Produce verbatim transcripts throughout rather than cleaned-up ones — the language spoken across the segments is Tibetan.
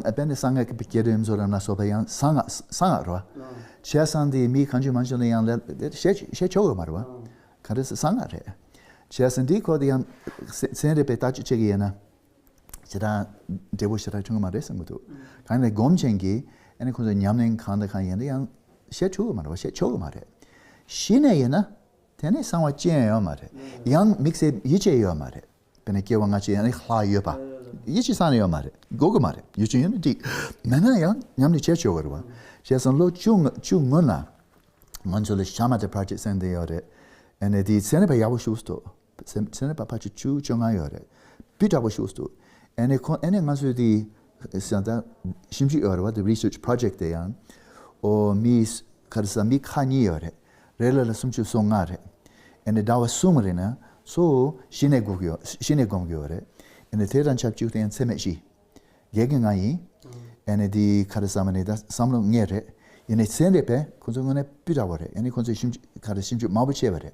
ཨ་དཔེར་ན་གསང་སྔགས་ཀྱི་བསྐྱེད་རིམ་བཟོ་འདྲ་ན་སོགས་པ་ཡང་གསང་སྔགས་གསང་སྔགས་རེད་བ། བྱས་ཙང་དེ་མི་གང་བྱུང་མང་བྱུང་ལ་ཡང་ལ་དེ་བཤད་བཤད་ཆོག་གི་མ་རེད་བ། ག་རེ་ཟེར་གསང་སྔགས་རེད། བྱས་ཙང་འདིའི་སྐོར་དེ་ཡང་ཚན་རིག་པས་བརྟག་དཔྱད་བྱེད་ཀྱི་ཡིན་ན། ཞེ་དྲག་འབྲས་བུ་ཞེ་དྲག་འཐོན་གྱི་མ་རེད་བསམ་གྱི་འདུག་གང་ནས་སྒོམ་ཆེན་གྱིས་ཨ་ནི་ཁོང་ཚོའི་ཉམས་ལེན་གང་དང་གང་ཡིན་ན་ཡང་བཤད་ཆོག་གི་མ་རེད་བ། བཤད་ཆོག་གི་མ་རེད། གཞི་ནས་ཡིན་ན་དེ་ནི་གསང་བ་ཅི་ཡང་ཡོད་མ་རེད། ཡང་དམིགས་བསལ་ཡིད་ཆེས་ཡོད་མ་རེད། དཔེར་ན་སྐྱེ་བ་སྔ་ཕྱི་ཡང་ནི་ལྷག་ཡོད་པ། ཡིད་ཆེས་ས་ནས་ཡོད་མ་རེད། དགོས་ཀྱི་མ་རེད། ཡིད་ཆེས་ཡོད་ན་འགྲིག་མེད་ན་ཡང་ཉམས་ལེན་བྱེད་ཆོག་གི་རེད་བ། བྱས་ཙང་ལོ་བཅུ་བཅུ་སྔོན་ལ་ང་ཚོ་ལ་ཤ་མ་ཏི་པྲོ་ཇེག་ཟེར་འདི་ཡོད་རེད། ཨ་ནི་དེའི་ཚན་རིག་པ་ཡག་པོ་ཞིག་འདུག་ཚན་ཚན་རིག་པ་ཕལ་ཆེར་བཅུ་བཅོ་ལྔ་ཡོད་རེད། སྤུས་དག་པོ་ཞིག་འདུག་ཨ་ནི་ཁོང་ཨ་ནི་ང་ཚོའི་དེ་ས་ད་ཞིབ་འཇུག་ཡོད་རེད་བ། དེ་རི་སར་ཆི་པྲོ་ཇེག་དེ་ཡང་ཨོ་མི་ག་རེ་ཟ་མི་ཁག་གཉིས་ཡོད་རེད། རེ་ལ་ལ་སུམ་ཅུ་སོ་ལྔ་རེད། ཨ་ནི་ཟླ་བ་གསུམ་རེད་ན་གཙོ་བོ་གཞི་ནས་སྒུག་གི་ཡོད། གཞི་ནས་སྒོམ་གི་ཡོད་རེད། ཨ་ནི་དེ་དང་ཆབས་ཅིག་ཏུ་ཡང་འཚེ་མེད་བཞི། རྒྱལ་གྱི་ང་ཡིན། ཨ་ནི་འདི་ག་རེ་ཟ་མ་ནི་ད་བསམ་བློ་ངེས་རེད། ཡིན་ནའི་ཚན་རིག་པས་ཁོ་ཚོ་དངོས་གནས་སྤུས་དག་པོ་རེད། ཨ་ནི་ཁོ་ཚོས་ཞིབ་འཇུག་ག་རེ་ཞིབ་འཇུག་མང་པོ་བྱས་པ་རེད།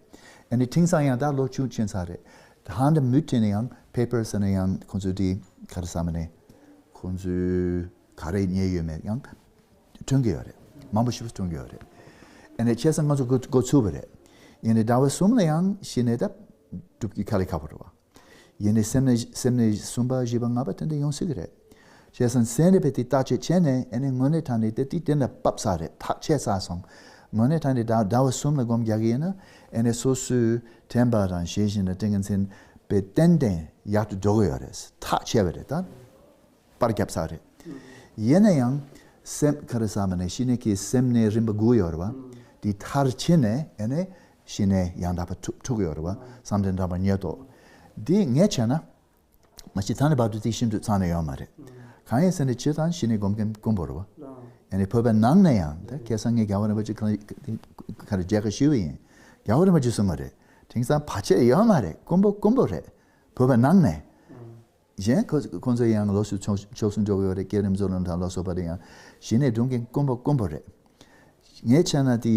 ཨ་ནི་དེང་སང་ཡང་ད་ལོ་བཅུ་ཕྱིན་ཚར་རེད། ད་ཧ་འདི་མུ་མཐུད་ནས་ཡང་པེ་པར་ཟེར་ན་ཡང་ཁོ་ཚོས་འདི་ག་རེ་ཟ་མ་ནི་ཁོ་ཚོས་ག་རེ་རྙེད་ཡོད་མེད་ཡང་སྟོན་གྱི་ཡོད་རེད། མང་པོ་ཞིག་སྟོན་གྱི་ཡོད་རེད། ཨ་ནི་བྱས་ཙང་ང་ཚོ་འགོ་འགོ་ཚུགས་པ་རེད། ཡིན་ནའི་ཟླ་བ་གསུམ་ལ་ཡང་གཞི་ནས་ད་སྒྲུབ་ཀྱི་དཀའ་ལས་ཁག་པོ་རེད་བ། ཡིན་ནའི་སེམས་ནད་སེམས་ནད་གསུམ་པ་བཞི་པ་ལྔ་པ་དེ་འདྲ་ཡོང་སྲིད་ཀྱི་རེད། བྱས་ཙང་ཚན་རིག་པས་དེ་བརྟག་དཔྱད་བྱས་ནས་ཨ་ནི་དངོས་གནས་དྲང་གནས་དེ་དེ་དེ་འདྲ་བབས་ཚར་རེད། ཐག་ཆད་ཚར་སོང་། དངོས་གནས་དྲང་གནས་ཟླ་ཟླ་བ་གསུམ་ལ་སྒོམ་རྒྱག་གི་ཡིན་ན་ཨ་ནི་སོ་སོའི་དྲན་པ་དང་ཤེས་བཞིན་དང་ཏིང་ངེ་འཛིན་པའི་ཏན་ཏན་ཡག་ཏུ་འགྲོ་གི་ཡོད་རེད། ཐག་ཆད་པ་རེད་ད། པར་བརྒྱབ་ཚར་རེད། ཡིན་ན་ཡང་སེམས་ག་རེ་ཟ་མ་ནས་གཞི་ནས་ཀྱི་སེམས་ནད་རིམ་པ་དགུ་ཡོད་རེད་བ། དེ་མཐར་ཕྱིན་ནས་ཨ་ནི་གཞི་ནས་ཡང་དག་པ་ཐུག་ཐུག་ཡོད་རེད་བ། བསམ་གཏན་དྲན་པ་ཉེར་བསྡོགས། འདི་ངས་བྱས་ན་མ་གཞི་ད་ནི་བར་དུ་དེ་ཤིན་ཏུ་ཚང་ནས་ཡོད་མ་རེད། གང་ཡིན་ཟེར་ན་སྤྱིར་བཏང་གཞི་ནས་སྒོམ་མཁན་དཀོན་པོ་རེད་བ། ཨ་ནི་བོད་པའི་ནང་ནས་ཡང་ད་ཁ་སང་ངས་རྒྱལ་བ་རིན་པོ་ཆེ་ག་རེ་མཇལ་ཁ་ཞུས་པ་ཡིན། རྒྱལ་བ་རིན་པོ་ཆེ་གསུངས་པ་རེད། དེང་སང་བར་ཆད་ཡོད་མ་རེད། དཀོན་པོ་དཀོན་པོ་རེད། བོད་པའི་ནང་ནས། གཞན་ཁོ་ཁོང་ཚོ་ཡང་ལོགས་སུ་ཕྱོགས་ཕྱོགས་སུ་འགྲོ་གི་ཡོད་རེད། བསྐྱེད་རིམ་བཟོ་ལོང་དང་ལོགས་སུ་པ་རེད། ཡང་གཞི་ནས་སྒྲུབ་མཁན་དཀོན་པོ་དཀོན་པོ་རེད། ངས་བྱས་ན་དེ་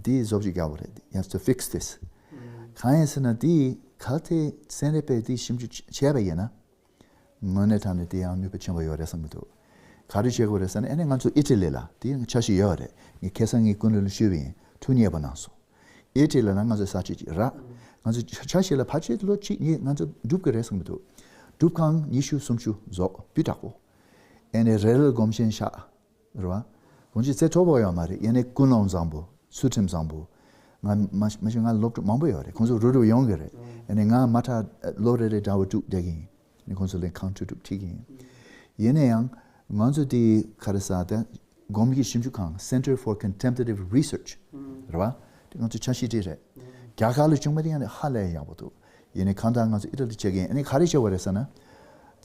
དེ་བཟོ་བཅོས་རྒྱག་པ་རེད། You have to fix this. གང་ཡིན་ཟེར་ན་དེ་གལ་ཏེ་ཚན་རིག་པས་དེ་ཞིབ་འཇུག་བྱས་པ་ཡིན་ན་དངོས་གནས་དྲང་གནས་དེ་ཡང་ནུས་པ་ཆེན་པོ་ཡོད་རེད་བསམ་གྱི་འདུག་ག་རེ་བྱེད་དགོས་རེད་ཟེར་ན་ཨ་ནི་ང་ཚོ་ཨི་ཊ་ལི་ལ་དེ་ཡང་འཆར་གཞི་ཡོད་རེད། ངས་ཁ་སང་ངའི་ཀུན་གླེང་ལ་ཞུས་པ་ཡིན། ཐུགས་མཉེས་པོ་གནང་སོང་། ཨི་ཊ་ལི་ལ་ང་ཚོ་ས་ཆ་གཅིག་རག་ང་ཚོ་ཆ་ཤས་ལ་ཕལ་ཆེར་ལོ་གཅིག་གཉིས་ང་ཚོ་སྒྲུབ་ཀྱི་རེད་བསམ་གྱི་འདུག་སྒྲུབ་ཁང་ཉི་ཤུ་སུམ་ཅུ་རྫོགས་སྤུས་དག་པོ། ཨེ་ནས་རེ་རེ་ལ་སྒོམ་ཆེན་བཞག་རེད་བ། སྒོམ་ཆེན་རྩེ་མཐོ་པོ་ཡོད་མ་རེད། ཨེ་ནས་ཀུན་སློང་བཟང་པོ་ཚུལ་ཁྲིམས་བཟང་པོ། ང་མ་མ་གཞི་ང་སློབ་ཕྲུག་མང་པོ་ཡོད་རེད། ཁོང་ཚོ་རུབ་རུབ་ཡོང་གི་རེད། ཨེ་ནས་ང་མ་མཐའ་ལོ་རེ་རེ་ཟླ་བ་དྲུག་བསྡད་ཀྱི་ཡིན། ནི་ཁོང་ཚོ་ལས་ཁང་ཁྲི་དྲུག་ཁྲིད་ཀྱི་ཡིན། ཡིན་ན་ཡང་ང་ཚོ་དེ་ག་རེ་ཟ་དེ་སྒོམ་གྱི་ཞིབ་འཇུག་ཁང་Center for Contemplative Research རེད་བ། དེ་ང་ཚོ་འཆར་གཞི་དེ་རེད། རྒྱ་གར་ལ་བྱུང་བ་དེ་ཡང་ཧ་ལས་ཡག་པོ་འདུག་ཡིན་ནའི་གང་ལྟར་ང་ཚོ་ཨི་ཊ་ལི་བྱེད་ཀྱི་ཡིན། ཨ་ནི་ག་རེ་བྱེད་པ་རེད་ཟེར་ན།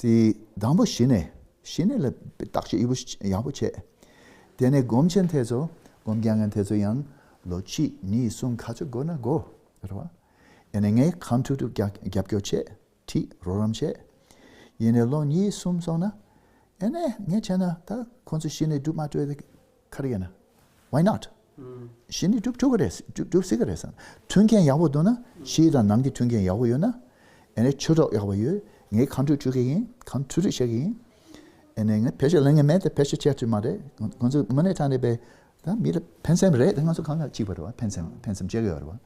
དེ་དང་པོ་གཞི་ནས་གཞི་ནས་ལ་བརྟག་དཔྱད་ཡག་པོ་ཡག་པོ་བྱས། དེ་ནས་སྒོམ་ཆེན་དེ་ཚོ་སྒོམ་རྒྱག་མཁན་དེ་ཚོ་ཡང་ལོ་གཅིག་གཉིས་གསུམ་ག་ཚོད་དགོས་ན་དགོས་རེད་བ། ཨ་ནི་ངས་གང་ཐུབ་ཐུབ་རྒྱབ་རྒྱབ་སྐྱོར་བྱས། ཁྲིད་རོགས་རམ་བྱས། ཡིན་ནའི་ལོ་གཉིས་གསུམ་སོང་ན། ཨེ་ནས་ངས་བྱས་ན་ད་ཁོང་ཚོ་གཞི་ནས་སྒྲུབ་མ་སྤྲོད་དེ་ག་རེ་ཡིན་ན། Why not? གཞི་ནས་སྒྲུབ་ཐུབ་ཀྱི་རེད། སྒྲུབ་སྒྲུབ་སྲིད་ཀྱི་རེད་བསམ། མཐུན་རྐྱེན་ཡག་པོ་འདུག་ན་ཕྱིའི་དང་ནང་གི་མཐུན་རྐྱེན་ཡག་པོ་ཡོད་ན། ཨེ་ནས་ཆོས་གྲོགས་ཡག་པོ་ཡོད། ངས་གང་ཐུབ་ཐུབ་ཀྱི་ཡིན། གང་ཐུབ་ཐུབ་བྱེད་ཀྱི་ཡིན། ཨེ་ནས་ངས་བེད་སྤྱོད་ལེན་གྱི་མེད་དེ་བེད་སྤྱོད་བྱེད་ཐུབ་མ་རེད། ཁོང་ཚོ་དངོས་གནས་དྲང་གནས་པའི། ད་མི་ལ་ཕན་སེམས་རེད་དེ་ང་ཚོ་གང་ག་གཅིག་པ་རེད་བ། ཕན་སེམས་ཕན་སེམས་བྱེད་ཀྱི་ཡོད་རེད་བ།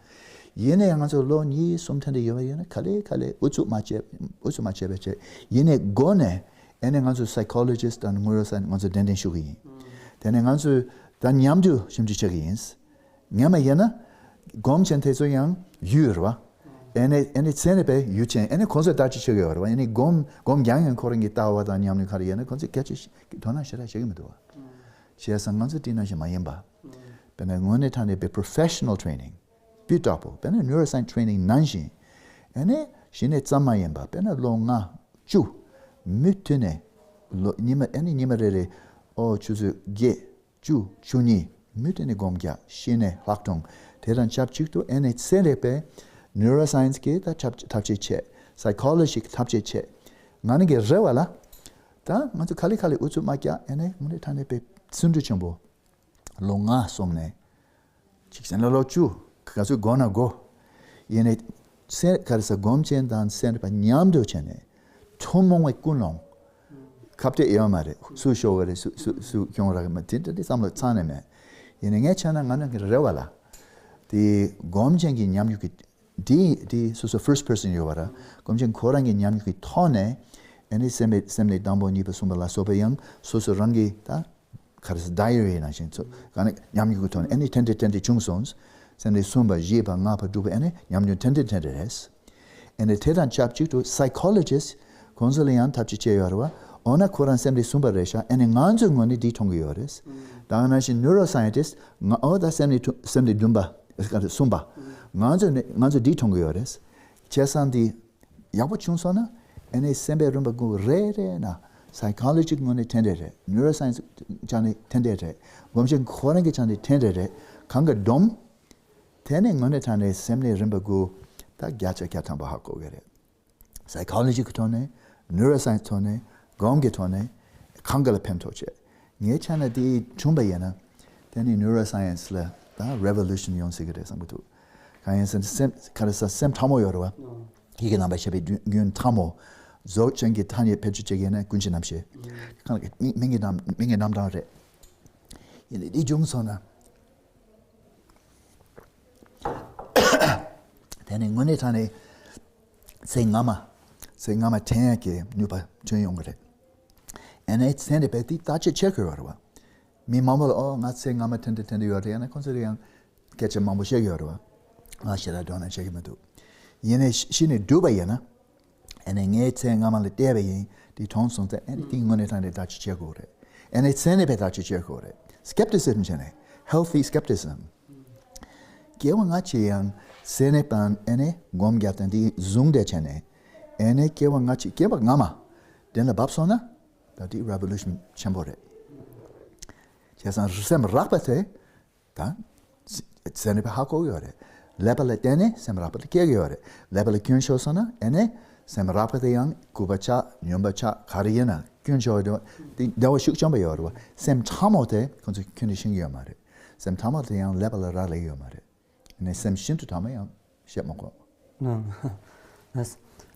ཡིན་ནའི་ང་ཚོ་ལོ་གཉིས་གསུམ་ཐེངས་དེ་ཡོད་པ་ཡིན་ན་ག་ལེ་ག་ལེ་ཨུ་ཚུགས་མ་བྱས་ཨུ་ཚུགས་མ་བྱས་པ་བྱས་ཡིན་ནའི་སྒོ་ནས་ཨེ་ནས་ང་ཚོ་psychologist་དང་neuroscientist་ང་ཚོ་གདན་འདྲེན་ཞུ་གི་ཡིན། དེ་ནས་ང་ཚོས་ད་མཉམ་དུ་ཞིབ་འཇུག་བྱེད་ཀྱི་ཡིན། ངས་མ་ཡིན་ན་སྒོམ་ཆེན་དེ་ཚོ་ཡང་ཡུལ་རེད་བ། ཨེ་ནས་ཨེ་ནས་ཚན་རིག་པའི་ཡུལ་ཅན་ཨེ་ནས་ཁོང་ཚོས་ལྟ་ཅི་བྱེད་ཀྱི་ཡོད་རེད་བ། ཨེ་ནས་སྒོམ་སྒོམ་རྒྱག་མཁན་ཁོ་རང་གི་ལྟ་བ་དང་ཉམས་ལེན་ག་རེ་ཡོད་ན་ཁོང་ཚོས་སྐད་ཆ་དོ་སྣང་ཞེ་དྲག་བྱེད་ཀྱི་མི་འདུག་བ། བྱས་ཙང་ང་ཚོ་དེ་ནང་བཞིན་མ་ཡིན་པ། དཔེར་ན་དངོས་གནས་དྲང་གནས་པའི་professional training་སྤུས་དག་པོ་དཔེར་ན་neuroscience training་ནང་བཞིན། ཨ་ནི་གཞི་ནས་ཙམ་མ་ཡིན་པ་དཔེར་ན་ལོ་ལྔ་བཅུ་མུ་མཐུད་ནས་ལོ་ཉི་མ་ཨ་ནི་ཉི་མ་རེ་རེ་ཨོ་ཆུ་ཚོད་བརྒྱད་བཅུ་བཅུ་གཉིས་མུ་མཐུད་ནས་སྒོམ་རྒྱག་གཞི་ནས་ལྷག་མཐོང་དེ་དང་ཆབས་ཅིག་ཏུ་ཨ་ནི་ཚན་རིག་པའི་neuroscience་གི་ད་ཐབས་ཐབས་ཤེས་བྱས། psychology་གི་ཐབས་ཤེས་བྱས། ང་ནི་གི་རེ་བ་ལ་ད་ང་ཚོ་ག་ལེ་ག་ལེ་ཨུ་ཚུགས་མ་རྒྱག་ཨ་ནི་དངོས་གནས་དྲང་གནས་པའི་བརྩོན་འགྲུས་ཆེན་པོ། ལོ་ལྔ་སོང་ནས། གཅིག་ཟེར་ན་ལོ་བཅུ། ག་ཚོད་འགོར་ན་འགོར། ཡིན་ནའི། སེ་ག་རེ་ཟེར་སྒོམ་ཆེན་དང་སེམས་པ་མཉམ་དུ་བྱས་ནས། ཐུན་མོང་བའི་ཀུན་སློང་། ག་ཁ་གཏད་ཡོད་མ་རེད། སུ་ཤོར་བ་རེད། སུ་སུ་སུ་སྐྱོན་རག་མ་དེ་འདྲ་དེ་བསམ་བློ་ཚང་ནས་མེད། ཡིན་ནའི་ངས་བྱས་ན་ང་རང་གི་རེ་བ་ལ། དེ་སྒོམ་ཆེན་གྱི་ཉམས་མྱོང་གི་དེ་དེ་སོ་སོ་first person ཡོད་པ་ར། སྒོམ་ཆེན་ཁོ་རང་གི་ཉམས་མྱོང་གི་ཐོག་ནས་ཨ་ནི་སེམས་པའི་སེམས་ནི་དང་པོ་གཉིས་པ་གསུམ་པ་ལ་སོགས་པ་ཡང་སོ་སོ་རང་གི་ད་ག་རེ་ཟེར་diary ནང་བཞིན་ཚོ་ག་ནས་ཉམས་མྱོང་གི་ཐོག་ནས་ཨ་ནི་ཐེངས་འདྲ་ཐེངས་འདྲ་བྱུང་སོང་། སེམས་ནི་གསུམ་པ་བཞི་པ་ལྔ་པ་དྲུག་པ་ཨ་ནི་ཉམས་མྱོང་ཐེངས་འདྲ་ཐེངས་འདྲ་རེད། ཨ་ནི་དེ་དང་ཆབས་ཅིག་ཏུ་psychologist ཁོང་ཚོ་ལ་ཡང་ཐབས་ཤེས་བྱས་ཡོད་རེད་བ། འོ་ན་ཁོ་རང་སེམས་ནི་གསུམ་པ་རེད་ཤག་ཨ་ནི་ང་ཚོའི་ངོས་ནས་འདི་མཐོང་གི་ཡོད་རེད། ད་ག་ནང་བཞིན་neuroscientist ང་འོ་ད་སེམས་ནི་ཐུ་སེམས་ནི་བདུན་པ་གསུམ་པ་ང་ཚོས་ནི་ང་ཚོས་འདི་མཐོང་གི་ཡོད་རེད། བྱས་ཙང་འདི་ཡག་པོ་བྱུང་སོང་ན་ཨ་ནི་སེམས་པའི་རིམ་པ་དགུ་རེ་རེ་ན་psychology ངོས་ནས་ཐེངས་འདྲ་རེད། neuroscience ཆ་ནས་ཐེངས་འདྲ་རེད། སྒོམ་ཆེན་ཁོ་རང་གི་ཆ་ནས་ཐེངས་འདྲ་རེད། གང་གི་སྡོམ། དེ་ནས་དངོས་གནས་དྲང་གནས་སེམས་ནི་རིམ་པ་དགུ་ད་བརྒྱ་ཆ་བརྒྱ་ཐམ་པ་ཧ་གོ་གི་རེད། psychology གི་ཐོག་ནས། neuroscience ཐོག་ནས། སྒོམ་གྱི་ཐོག་ནས། གང་ག་ལ་ཕན་ཐོགས་བྱེད། ངའི་ཆ་ནས་དེ་བྱུང་པ་ཡིན་ན། དེ་ནི་neuroscience ལ་ད་revolution ཡོང་སྲིད་ཀྱི་རེད་བསམ་གྱི་འདུག་གང་ཡིན་ཟེར་ན་སེམས་ག་རེ་ཟེར་སེམས་ཕྲ་མོ་ཡོད་རེད་བ། ཡི་གེ་རྣམ་པར་ཤེས་པའི་རྒྱུན་རྒྱུན་ཕྲ་མོ། རྫོགས་ཆེན་གྱི་ཐ་སྙད་བེད་སྤྱོད་བྱེད་ཀྱི་ཡིན་ན་ཀུན་གཞི་རྣམ་ཤེས། གང་གི་མིང་མིང་གི་རྣམ་མིང་གི་རྣམ་གྲངས་རེད། ཡིན་ནའི་དེ་བྱུང་སོང་ན། དེ་ནི་དངོས་གནས་དྲང་གནས་ཚེ་སྔ་མ། ཚེ་སྔ་མ་དྲན་ཡག་གི་ནུས་པ་ཐོན་ཡོང་གི་རེད། ཨ་ནི་ཚེ་འདས་པའི་དེ་བརྟག་དཔྱད་བྱེད་དགོས་པ་རེད་བ། མི་མང་པོ་ལ་ཨོ་ང་ཚེ་སྔ་མ་དེ་འདྲ་དེ་འདྲ་ཡོད་རེད་ཡང་ན་ཁོང་ཚོ་ལ་ཡང་སྐད་ཆ་མང་པོ་བཤད་ཀྱི་ཡོད་རེད་བ། ང་ཞེ་དྲག་དོ་སྣང་བྱེད་ཀྱི་མི་འདུག་ཡིན་ནའི་གཞི་ནས་སྒྲུབ་པ་ཡིན་ན། ཨ་ནི་ངས་ཚེ་སྔ་མ་ལ་བལྟས་པ་ཡིན་དེ་མཐོང་སོང་ཚེ་ཨ་ནི་དེ་དངོས་གནས་དྲང་གནས་བརྟག་དཔྱད་བྱེད་དགོས་རེད། ཨ་ནི་ཚེ་འདས་པའི་བརྟག་དཔྱད་བྱེད་དགོས་རེད། skepticism བྱས་ནས་healthy skepticism། སྐྱེ་བ་སྔ་ཕྱི་ཡང་སེམས་ནས་དང་ཨ་ནི་སྒོམ་རྒྱག་སྟངས་དེ་བཟུང་བསྡད་བྱས་ནས་ཨ་ནི་སྐྱེ་བ་སྔ་ཕྱི་སྐྱེ་བ་སྔ་མ་དེ་ལ་བབས་སོང་ན་ད་དེ་revolution ཆེན་པོ་རེད། བྱས་ཙང་སེམས་རགས་པ་དེ་ད་སེམས་ནས་ཧ་གོ་གི་ཡོད་རེད། ཀླད་པ་ལ་བརྟེན་ནས་སེམས་རགས་པ་དེ་སྐྱེ་གི་ཡོད་རེད། ཀླད་པ་ལ་སྐྱོན་ཤོར་སོང་ན་ཨ་ནི་སེམས་རགས་པ་དེ་ཡང་ལྐུགས་པ་ཆགས་ཉམས་པ་ཆགས་ག་རེ་ཡིན་ན་སྐྱོན་ཤོར་བ་དེ་བདེ་བ་ཤུགས་ཆེན་པོ་ཡོད་རེད་བ། སེམས་ཕྲ་མོ་དེ་ཁོང་ཚོས་ཁྱོན་ནས་ཤེས་ཀྱི་ཡོད་མ་རེད། སེམས་ཕྲ་མོ་དེ་ཡང་ཀླད་པ་ལ་རག་ལས་ཀྱི་ཡོད་མ་རེད། ཨ་ནི་སེམས་ཤིན་ཏུ་ཕྲ་མོ་ཡང་བཤད་མ་དགོས།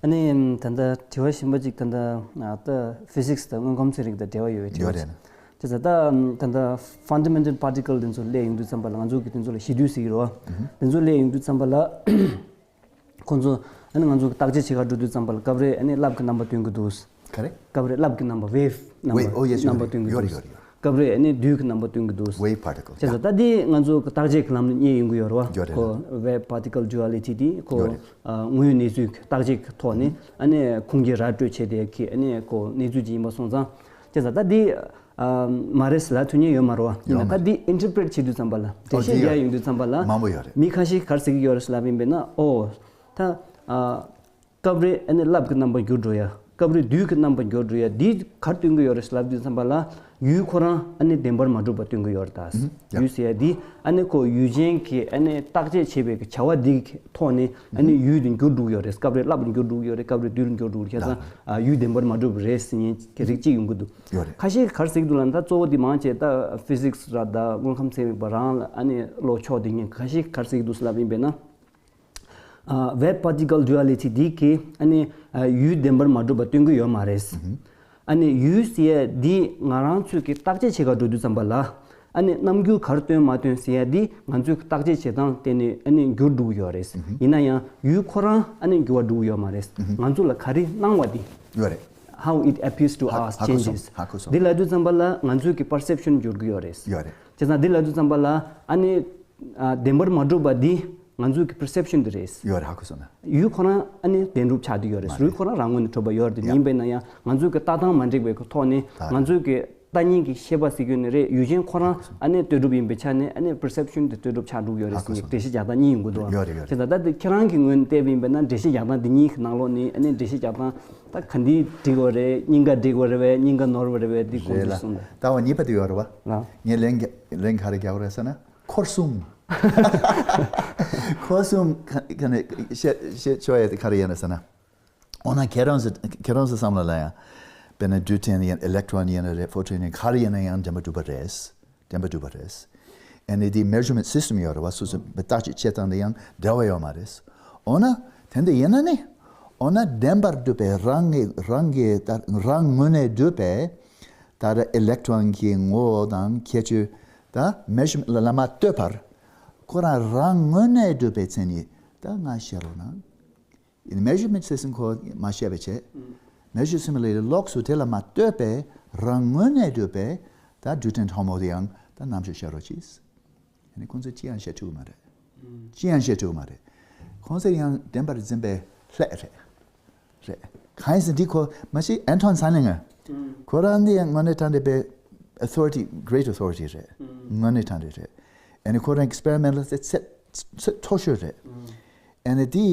ཨ་ནི་ད་ལྟ་དྲི་བ་གཞན་པ་ཅིག་ད་ལྟ་ད་physics དང་དངོས་ཁམས་ཚན་རིག་དང་འབྲེལ་བ་ཡོད་པའི་དྲི་བ་ཡོད་རེད་ཅིག་ད་ལྟ་ད་ལྟ་fundamental particle དེ་ཚོ་སླེབས་ཡོང་དུས་ཙམ་པ་ལ་ང་ཚོ་གི་དེ་ཚོ་ལ་གཞི་དུས་ཟེར་གྱི་རེད་བ། དེ་ཚོ་སླེབས་ཡོང་དུས་ཙམ་པ་ལ། ཁོང་ཚོ་ཨ་ནི་ང་ཚོ་གི་བརྟག་དཔྱད་བྱེད་གར་འགྲོ་དུས་ཙམ་པ་ལ་སྐབས་རེ་ཨ་ནི་རླབས་ཀྱི་རྣམ་པ་སྟོན་གྱི་འདུག་ག་རེ། སྐབས་རེ་རླབས་ཀྱི་རྣམ་པ་wave རྣམ་པ་Wave, oh, yes, རྣམ་པ་ཡོད་སྟོན་གྱི་ཡོད་འདུག་རེད་ཡོད་རེད། སྐབས་རེ་ཨ་ནི་རྡུལ་གྱི་རྣམ་པ་སྟོན་གྱི་འདུག Wave particle. བྱས་ཙང་ད་འདི་ང་ཚོ་གི་བརྟག་དཔྱད་ཀྱི་ལམ་ནས་རྙེད་ཡོང་གི་ཡོད་རེད་བ། ཡོད་རེད། ཁོ་wave particle duality འདི་ཁོ་ཡོད་རེད། ཨ་དངོས་ཡོད་གནས་ཚུལ་གྱི་བརྟག་དཔྱད་ཀྱི་ཐོག་ནས་ཨ་ནི་ཁུངས་སྐྱེལ་ར་སྤྲོད་བྱས་ཏེ་ཁི་ཨ་ནི་ཁོ་གནས་ཚུལ་ཅིག་ཡིན་པ་སོང་ཙང་། བྱས་ཙང་ད་འདི་ཨ་མ་རེད་ཟེར་ལབ་ཐུབ་མཁན་ཡོད་མ་རེད་བ། ཡིན་ཡོད་ན་མ་ད་རེད། འདི་interpret བྱེད་དུས་ཙམ་པ་ལ་འགྲེལ་བཤད་འདི་རྒྱག་ཡོང་དུས་ཙམ་པ་ལ་མང་པོ་ཡོད་རེད། མི་ཁ་ཤས་ག་རེ་ཟེར་གྱི་ཡོད་རེད་ཟེར་ལབ་ཡིན་པས་ན་ཨོ། ད་ཨ། སྐབས་རེ་ཨ་ནི་རླབས་ཀྱི་རྣམ་པར་འགྱུར་འགྲོ་ཡ། སྐབས་རེ་རྡུལ་གྱི་རྣམ་པར་འགྱུར་འགྲོ་ཡ། འདི་ག་རེ་སྟོན་གྱི་ཡོད་རེད་ལབ་དུས་ཙམ་པ་ལ་ཡུལ་ཁོ་རང་ཨ་ནི་བདེན་པར་མ་གྲུབ་པ་སྟོན་གྱི་ཡོད་རེད་ད། ཡ། ཡུལ་ཟེར་ཡ་འདི་ཨ་ནི་ཁོ་ཡུལ་ཅན་གྱི་ཨ་ནི་བརྟག་དཔྱད་བྱེད་པའི་བྱ་བ་འདི་གི་ཐོག་ནས་ཨ་ནི་ཡུལ་དུ་འགྱུར་འགྲོ་གི་ཡོད་རེད། སྐབས་རེ་རླབས་ལ་འགྱུར་འགྲོ་གི་ཡོད་རེད། སྐབས་རེ་རྡུལ་ལ་འགྱུར་འགྲོ་གི་ཡོད་རེད། བྱས་ཙང་ཡུལ་བདེན་པར་མ་གྲུབ་པ་རེད་ཟེར་མཁན་གྱི་རིགས་གཅིག་ཡོང་གི་འདུག་ཡོད་རེད། ཁ་ཤས་ག་རེ་ཟེར་གྱི་འདུག་ལབ་ན་ད་གཙོ་བོ་འདི་མང་ཆེ་ད་physics ར་ད་དངོས་ཁམས་ཚན་རིག་པ་རང་ལ་ཨ་ནི་བློ་ཕྱོགས་དེ་ཉིད་ཁ་ཤས་ག་རེ་ཟེར་གྱི་འདུག་ལབ་ཡིན་པས་ན། ཨ། wave particle duality འདི་གིས་ཨ་ནི་ཨ་ཡུལ་བདེན་པར་མ་གྲུབ་པ་སྟོན་གྱི་ཡོད་མ་རེད། ཨ་ནི་ཡུལ་ཟེར་ཡ་འདི་ང་རང་ཚོས་ཀྱི་བརྟག་དཔྱད་བྱེད་གར་འགྲོ་དུས་ཙམ་པ་ལ་ཨ་ནི་རྣམ་འགྱུར་ག་རེ་སྟོན་མ་སྟོན་ཟེར་ཡ་འདི་ང་ཚོས་ཀྱི་བརྟག་དཔྱད་བྱེད་སྟངས་དེ་ནི་ཨ་ནི་འགྱུར་འགྲོ་གི་ཡོད་རེད། ཡིན་ན་ཡང་ཡུལ་ཁོ་རང་ཨ་ནི་འགྱུར་བ་འགྲོ་གི་ཡོད་མ་རེད། ང་ཚོ་ལ་ག་རེ་སྣང་བ་འདི་ཡོད་རེད། How it appears to us changes. ཧ་གོ་སོང་། འདི་ལབ་དུས་ཙམ་པ་ལ་ང་ཚོས་ཀྱི་perception འགྱུར་གྱི་ཡོད་རེད། ཡོད་རེད། བྱས་ཙང་འདི་ལབ་དུས་ཙམ་པ་ལ་ཨ་ནི་ཨ་བདེན་པར་མ་གྲུབ་པ་འདི་ང་ཚོའི་གི་perception འདི་རེད། ཡོད་རེད། ཧ་གོ་སོང་ན། ཡུལ་ཁོ་རང་ཨ་ནི་བདེན་གྲུབ་ཆགས་བསྡད་ཡོད་རེད། མ་རེད། རུས་ཁོ་རང་རང་ངོས་ནས་གྲུབ་པ་ཡོད་རེད། ཡ། ཡིན་པས་ན་ཡང་ང་ཚོའི་གི་ལྟ་སྟངས་མ་འགྲིག་པའི་གི་ཐོག་ནས་ད་ང་ཚོའི་གི་ལྟ་ཉན་གི་ཤེས་པ་ཟེར་རྒྱུ་ནི་རེད། ཡུལ་ཅན་ཁོ་རང་ཨ་ནི་ལྟོས་གྲུབ་ཡིན་པའི་ཆ་ནས་ཨ་ནི་perception འདི་ལྟོས་གྲུབ་ཆགས་འགྲོ་གི་ཡོད་རེད་ཟེར་ནས་འགྲེལ་བཤད་རྒྱག་སྟངས་གཉིས་ཡོང་གི་འདུག་ཡོད་རེད། ཡོད་རེད། བྱས་ཙང་ད་འདི་ཁྱེད་རང་གི་ངོས་ནས་བལྟས་པ་ཡིན་པས་ན་འགྲེལ་བཤད་རྒྱག་སྟངས་འདི་གཉིས་ཀྱི་ནང་ལོགས་ནས་ཨ་ནི་འགྲེལ་བཤད་རྒྱག་སྟངས་ད་ག་འདི་འགྲིག་པ་རེད། སྙིང་ག་འགྲིག་པ་རེད་པས་སྙིང་ག་ནོར་བ་རེད་པས་འདི་གོང་རེད་ཚོད་ལ་གསུངས་པ། ལྟ་བ་གཉིས་པ་དེ་ཡོད་རེད་པ། ལ། ངས་ལན་ག་ལན་ག་རེ་རྒྱག་པ་རེད་ཟེར་ན། འཁོར་གསུམ། འཁོར་གསུམ་ག་ག་ནས་བཤད་བཤད་ཆོག་ཡ་དེ་ག་རེ་ཡིན་ན་ཟེར་ན། འོ་ན་ཁྱེད་རང་ཚོ་ཁྱེད་རང་ཚོ་བསམ་བློ་ལ་ཡང་། དཔེར་ན་ཌིའུ་ཊན་ཡིན་ཨི་ལེག་ཊོན་ཡིན་ན་རེད་ཕོ་ཊོན་ཡིན་ག་རེ་ཡིན་ན་ཡང་བདེན་པ་གྲུབ་པ་རེད། བདེན་པ་གྲུབ་པ་རེད། ཨ་ནི་དེ་measurement system ཡོད་རེད་པ། སོ་སོ་བརྟག་དཔྱད་བྱེད་སྟངས་དེ་ཡང་འདྲ་བ་ཡོད་མ་རེད། འོ་ན་དེ་འདྲ་ཡིན་ན་ནི། འོ་ན་བདེན་པར་གྲུབ་པའི་རང་གི་རང་གི་ད་རང་ངོས་ནས་གྲུབ་པའི་ད་ལྟ་ཨི་ལེག་ཊོན་གྱི་ངོ་བོ་དང་ཁྱད་ཆོས་ད་མེ་ཞུ་མེན་ཊི་ལ་མ་ལྟོས་པར་ཁོ་རང་རང་ངོས་ནས་གྲུབ་པའི་མཚན་ཉིད་ད་ང་བཤད་རོགས་གནང་། ཡིན་མེ་ཞུ་མེན་ཊི་སི་སི་ཊེམ་ཁོ་མ་བཤད་པ་བྱས། མེ་ཞུ་སི་མི་ལེ་ལོགས་སུ་དེ་ལ་མ་ལྟོས་པའི་རང་ངོས་ནས་གྲུབ་པའི་ད་ཌུ་ཊན་ཧོ་མོ་དེ་ཡང་ད་ནམ་ཞིག་བཤད་རོགས་གྱིས། ཡིན་ནའི་ཁོང་ཚོས་ཅི་ཡང་བཤད་ཐུབ་ཀྱི་མ་རེད། ཅི་ཡང་བཤད་ཐུབ་ཀྱི་མ་རེད། ཁོང་ཚོས་ཡང་བདེན་པར་འཛིན་པའི་ལྷད་རེད། རེད། གང་ཡིན་ཟེར་འདི་ཁོ་མ་གཞི་ཨན་ཊོན་ས་ནི་ང་། ཁོ་རང་འདི་ཡང་དངོས་གནས་དྲང་བདེན་པའི་ཨོ་ཐོ་རི་ཊི་གྷི་རེ་ཊི་ཨོ་ཐོ་རི་ཊི་རེད། དངོས་གནས་དྲང་བདེན་རེད། ཨ་ནི་ཁོ་རང་ཨེག་སི་པེ་རི་མེན་ཊ་ལ་ཚད་ཚད་ཚད་མཐོ་ཤོས་རེད། ཨ་ནི་དེ་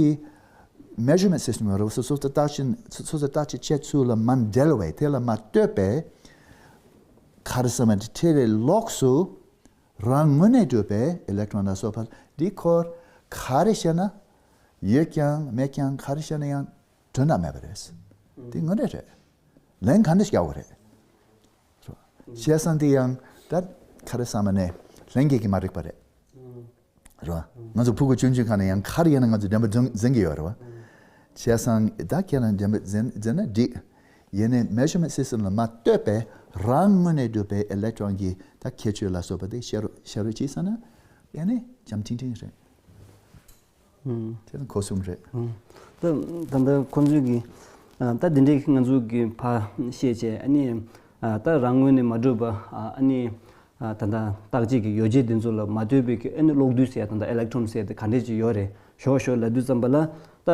མེ་ཞར་མེན་ཊི་སི་སི་ཊེམ་རེད་བ། སོ་སོ་ཚོ་བརྟག་དཔྱད་སོ་སོ་ཚོ་བརྟག་དཔྱད་བྱེད་ཚུལ་ལ་མ་འབྲེལ་བའི་དེ་ལ་མ་ལྟོས་པའི་ག་རེ་ཟེར་མ་དེ་ཁྲེ་རེ་ལོགས་སུ་རང་ངོས་ནས་གྲུབ་པའི་ཨི་ལེག་ཊོན་ལ་སོགས་པ་འདི་ཁོར་ག་རེ་བཤད་ན་ཡོད་ཀྱང་མེད་ཀྱང་ག་རེ་བཤད་ན་ཡང་དོན་དག་མེད་པ་རེད། དེ་དངོས་གནས་རེད། ལན་ག་འདྲ་ཞིག་རྒྱག་དགོས་རེད། བྱས་ཙང་དེ་ཡང་ད་ག་རེ་ཟེར་མ་ནས་ལྷན་སྐྱེས་ཀྱིས་མ་རིག་པ་རེད། རེད་བ། ང་ཚོ་ཕྲུ་གུ་ཆུང་ཆུང་སྒང་ནས་ཡང་ག་རེ་ཡིན་ན་ང་ཚོ་བདེན་པ་འཛིན་འཛིན་གྱི་ཡོད་རེད་བ། བྱས་ཙང་ད་ཁྱེད་རང་བདེན་པ་འཛིན་འཛིན་ན་འགྲིག་ཡིན་ནའི་མེ་ཞར་མེན་ཊི་སི་སི་ཊེམ་ལ་མ་ལྟོས་པའི་རང་ངོས་ནས་གྲུབ་པའི་ཨི་ལེག་ཊོན་གྱི་ད་ཁྱད་ཆོས་ལ་སོགས་པ་དེ་བཤད་རོགས་བཤད་རོགས་གྱིས་ཟེར་ན་ཡིན་ནའི་འཇམ་ཐིང་ཐིང་རེད། དེ་ནི་གོ་གསུམ་རེད། ད་ད་ལྟ་ཁོང་ཚོས་ཀྱི་ད་འདི་འདྲའི་ང་ཚོ་གི་ཕར་བཤད་བྱས་ཨ་ནི་ད་རང་ངོས་ནས་མ་གྲུབ་པ་ཨ་ནི་ད་ལྟ་བརྟག་དཔྱད་ཀྱི་ཡོ་བྱད་འདི་ཚོ་ལ་མ་ལྟོས་པའི་གི་ཨ་ནི་གློག་རྡུལ་ཟེར་ཡ་ད་ལྟ་ཨི་ལེག་ཊོན་ཟེར་ཡ་དེ་ག་འདྲས་ཅིག་ཡོད་རེད་ཞོག་ཞོག་ལབ་དུས་ཙམ་པ་ལ་ད་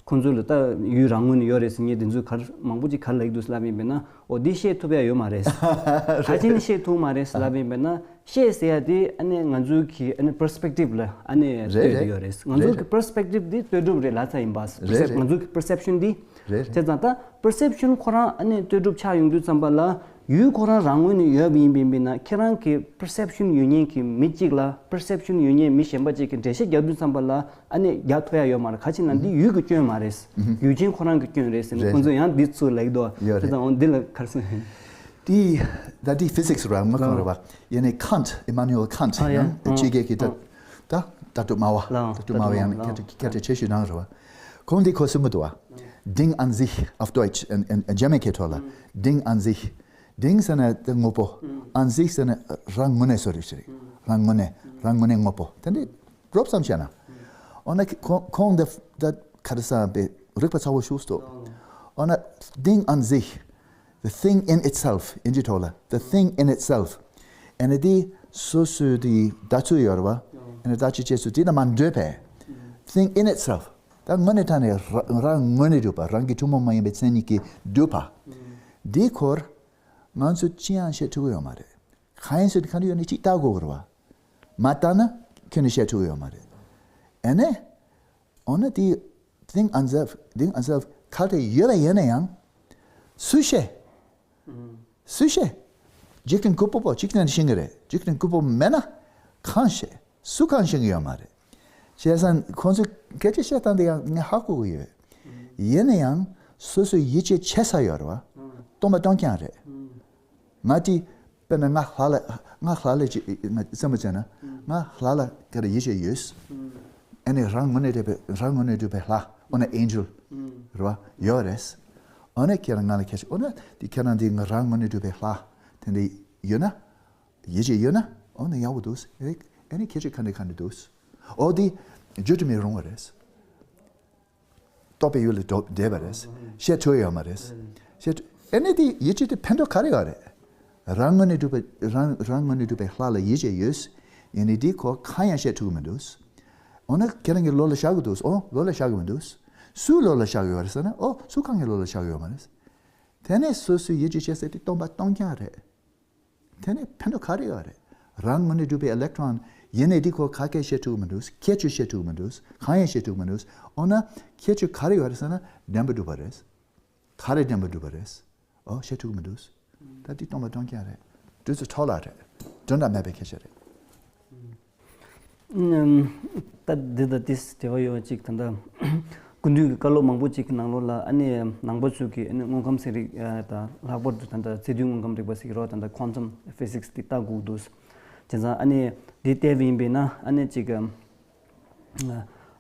ཁོང་ཚོ་ལ་ད་ཡུལ་རང་ངོས་ནས་ཡོད་རེད་ཟེར་མཁན་འདི་ཚོ་ག་རེ་མང་པོ་ཅིག་ག་རེ་ལབ་ཀྱི་འདུག་ལབ་ཡིན་པས་ན་འོ་འདི་བཤད་ཐུབ་ཡ་ཡོད་མ་རེད། ག་ཅི་ནས་བཤད་ཐུབ་མ་རེད་ལབ་ཡིན་པས་ན། ཤེས་ཟེར་ཡ་དེ་ཨ་ནི་ང་ཚོའི་གི་ཨ་ནི་པར་སི་པེག་ཊིབ་ལ་ཨ་ནི་རེད་ལྟོས་རེད། ཡོད་རེད། ང་རེད་ཚོའི་གི་རེད། པར་སི་པེག་ཊིབ་དེ་ལྟོས་གྲུབ་རེད་ལབ་ཚར་ཡིན་པ། རེད་རེད། ང་ཚོའི་གི་པར་སེབ་ཤོན་དེ། རེད་རེད། བྱས་ཙང་ད་པར་སེབ་ཤོན་ཁོ་རང་ཨ་ནི་ལྟོས་གྲུབ་ཆགས་ཡོང་དུས་ཙམ་པ་ལ་ཡུལ་ཁོ་རང་རང་ངོས་ནས་ཡོད་པ་ཡིན་པ་ཡིན་པས་ན་ཁྱེད་རང་གི་པར་སེབ་ཤོན་ཡོད་མཁན་གྱི་མི་གཅིག་ལ་པར་སེབ་ཤོན་ཡོད་མཁན་མི་གཞན་པ་གཅིག་གིས་འགྲེལ་བཤད་རྒྱག་དུས་ཙམ་པ་ལ་ཨ་ནི་རྒྱག་ཐུབ་ཡ་ཡོད་མ་རེད། ག་ཅི་ན་འདི་ཡུལ་གྱི་སྐྱོན་མ་རེད། ཡུལ་ཅན་ཁོ་རང་གི་སྐྱོན་རེད་ཟེར་ནས་རེད་ཁོང་ཚོས་ཡང་འདི་ཚུར་ལབ་ཀྱི་འདུག་ཡོད་རེད། བྱས་ཙང་འོ་འདི་ལ་ག་རེ་ཟེར། དེ་ད་དེ་ཕི་སིག་སི་ར་མ་གང་རེད་བ། ཡིན་ནའི་ཁཱན་ཊི་ཨི་མ་ནུ་ཨེལ་ཁཱན་ཊི་ཡང་ཕྱི་རྒྱལ་གྱི་ད་ད་ལྟ་གྲུབ་སྨྲ་བ་ལྟ་གྲུབ་སྨྲ་བ་ཡང་སྐད་ཆ་སྐད་ཆ་ཆེ་ཤོས་ནང་རེད་བ། ཁོང་འདི་ཁོ་གསུང་གི་འདུག་བ། Ding an sich auf Deutsch, ཨ་ཨ་ཇར་མན་སྐད་ཐོག་ལ། Ding an sich. Ding ཟེར་ན་དེ་དངོས་པོ། An sich ཟེར་ན་རང་ངོས་ནས་བཟོ་རིགས་ཤིག་རེད། རང་ངོས་ནས་རང་ངོས་ནས་དངོས་པོ་དེ་འདྲའི་རོབ་ཙམ་བཤད་ན། འོ་ན་ཁོང་ཁོང་འདི་ད་ག་རེ་ཟེར་བའི་རིག་པ་ཚ་བོ་ཞིག་འདུག་འོ་ན་Ding an sich, the thing in itself ཡིན་གྱི་ཐོག་ལ། The thing in itself. ཨ་ནི་དེ་སོ་སོའི་དེ་ལྟ་ཚུལ་ཡོད་རེད་བ། ཨ་ནི་ལྟ་ཚུལ་བྱེད་ཚུལ་དེ་དང་མ་འདྲེས་པའི། Thing in itself. ད་དངོས་གནས་དྲང་གནས་ར་རང་ངོས་ནས་གྲུབ་པ། རང་གི་ཐུན་མོང་མ་ཡིན་པའི་མཚན་ཉིད་ཀྱིས་གྲུབ་པ། འདིའི་སྐོར་ང་ཚོས་ཅི་ཡང་བཤད་ཐུབ་ཀྱི་ཡོད་མ་རེད། གང་ཡིན་ཟེར་ན་ག་འདྲ་ཡོད་ན་ཅིག་ལྟ་དགོས་ཀྱི་རེད་བ། མ་ལྟ་ན་ཁྱོན་ནས་བཤད་ཐུབ་ཀྱི་ཡོད་མ་རེད། ཨ་ནི། འོ་ན་དེ་Ding an sich, Ding an sich གལ་ཏེ་ཡོད་པ་ཡིན་ན་ཡང་། སུས་ཤེས། སུས་ཤེས། འཇིག་རྟེན་ཁོ་པོ་པོ་གཅིག་ནས་ཤེས་ཀྱི་རེད། འཇིག་རྟེན་ཁོ་པོ་མེད་ན་གང་ཤེས། སུ་གང་ཤེས་ཀྱི་ཡོད་མ་རེད། བྱས་ཙང་ཁོང་ཚོས་སྐད་ཆ་བཤད་སྟངས་དེ་ཡང་ངས་ཧ་གོ་གི་ཡོད། ཡིན་ན་ཡང་སོ་སོས་ཡིད་ཆེས་བྱེད་ས་ཡོད་རེད་བ། སྟོང་པ་སྟོང་རྐྱང་རེད། ང་དེ་དཔེར་ན་ང་ལྷ་ལ་ང་ལྷ་ལ་ཅིག་ང་བསམ་བློ་བྱས་ན་ང་ལྷ་ལ་ག་རེ་ཡིད་ཆེས་ཡོད། ཨ་ནི་རང་ངོས་ནས་གྲུབ་པའི་རང་ངོས་ནས་གྲུབ་པའི་ལྷ། འོ་ན་ཨེན་ཇེལ་རེད་བ། ཡོད་རེད། འོ་ན་ཁྱེད་རང་ང་ལ་ཁྱེད་ཅིག་འོ་ན་དེ་ཁྱེད་རང་འདི་ང་རང་ངོས་ནས་གྲུབ་པའི་ལྷ་དེ་འདྲ་ཡོད་ན། ཡིད་ཆེས་ཡོད་ན། འོ་ན་ཡག་པོ་འདུག་ཨེ་ཨ་ནི་ཁྱེད་ཅིག་ག་འདྲ་ག་འདྲ་འདུག་འོ་དེ་བརྗོད་དུ་མི་རུང་བ་རེད། རྟོག་པའི་ཡུལ་ལས་འདས་པ་རེད། བཤད་ཐུབ་ཡོད་མ་རེད། བཤད་ཨ་ནི་དེ་ཡིད་ཆེས་དེ་ཕན་ཐོགས་ག་རེ་ཡོད་རེད། རང་ངོས་ནས་གྲུབ་པའི་རང་རང་ངོས་ནས་གྲུབ་པའི་ལྷ་ལ་ཡིད་ཆེས་ཡོད། ཡིན་ནའི་དེ་ཁོ་གང་ཡང་བཤད་ཐུབ་ཀྱི་མི་འདུག་འོ་ན་ཁྱེད་རང་གི་བློ་ལ་བཞག་གི་འདུག་འོ་བློ་ལ་བཞག་གི་མི་འདུག་སུའི་བློ་ལ་བཞག་གི་ཡོད་རེད་ཟེར་ན་འོ་སུ་གང་གི་བློ་ལ་བཞག་གི་ཡོད་མ་རེད། དེ་ནས་སོ་སོའི་ཡིད་ཆེས་བྱེད་ས་དེ་སྟོང་པ་སྟོང་རྐྱང་རེད། དེ་ནས་ཕན་ཐོགས་ག་རེ་ཡོད་རེད། རང་ངོས་ནས་གྲུབ་པའི་ཨི་ལེག་ཊོན་ཡིན་ནའི་འདི་ཁོ་ག་གེ་བཤད་ཐུབ་ཀྱི་མི་འདུག་ཁྱད་ཆོས་བཤད་ཐུབ་ཀྱི་མི་འདུག་གང་ཡང་བཤད་ཐུབ་ཀྱི་མི་འདུག་འོ་ན་ཁྱད་ཆོས་ག་རེ་ཡོད་རེད་ཟེར་ན་བདེན་པར་གྲུབ་པ་རེད། ག་རེ་བདེན་པར་གྲུབ་པ་རེད། འོ་བཤད་ཐུབ་ཀྱི་མི་འདུག་ད་འདི་སྟོང་པ་སྟོང་རྐྱང་རེད། དུས་ཚོད་འཕྲོ་བརླག་རེད། དོན་དག་མེད་པའི་སྐད་ཆ་རེད། ད་འདི་དང་དེ་འབྲེལ་བ་ཡོད་ཅིག་ད་ལྟ་སྐུ་མདུན་གྱི་བཀའ་སློབ་མང་པོ་ཅིག་གི་ནང་ལོགས་ལ་ཨ་ནི་ནང་པ་ཚོས་ཀྱི་ཨ་ནི་དངོས་ཁམས་ཚན་རིག་དང་ལྷག་པར་དུ་ད་ལྟ་ཚད་རྡུལ་དངོས་ཁམས་རིག་པ་ཟེར་གྱི་རོ། ད་ལྟ་ཁོན་ཊམ་ཕི་སིག་སི་དེ་ལྟ་དགོས་འདུག་བྱས་ཙང་ཨ་ནི་འདི་བལྟས་པ་ཡིན་པས་ན་ཨ་ནི་ཅིག་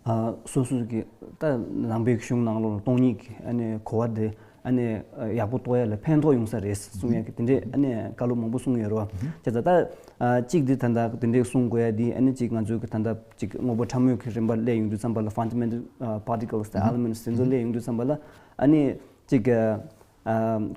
ཨ་སོ་སོ་གི་ད་ནང་པའི་གཞུང་ནང་ལོགས་ལ་སྟོང་ཉིད་ཀྱི་ཨ་ནི་གོ་བ་དེ་ཨ་ནི་ཡག་པོ་རྟོགས་ཡ་ལ་ཕན་ཐོགས་ཡོང་ས་རེད་གསུང་ཡ་གི་དེ་འདྲའི་ཨ་ནི་བཀའ་སློབ་མང་པོ་གསུང་ཡོད་རེད་བ། བྱས་ཙང་ད་ཨ་གཅིག་དེ་ད་ལྟ་དེ་འདྲའི་གསུང་དགོས་ཡ་དེ་ཨ་ནི་གཅིག་ང་ཚོའི་གི་ད་ལྟ་གཅིག་དངོས་པོ་ཕྲ་མོའི་གི་རིམ་པ་སླེབས་ཡོང་དུས་ཙམ་པ་ལ་fundamental particles དང་elements དེ་ཚོ་སླེབས་ཡོང་དུས་ཙམ་པ་ལ་ཨ་ནི་གཅིག་ཨ།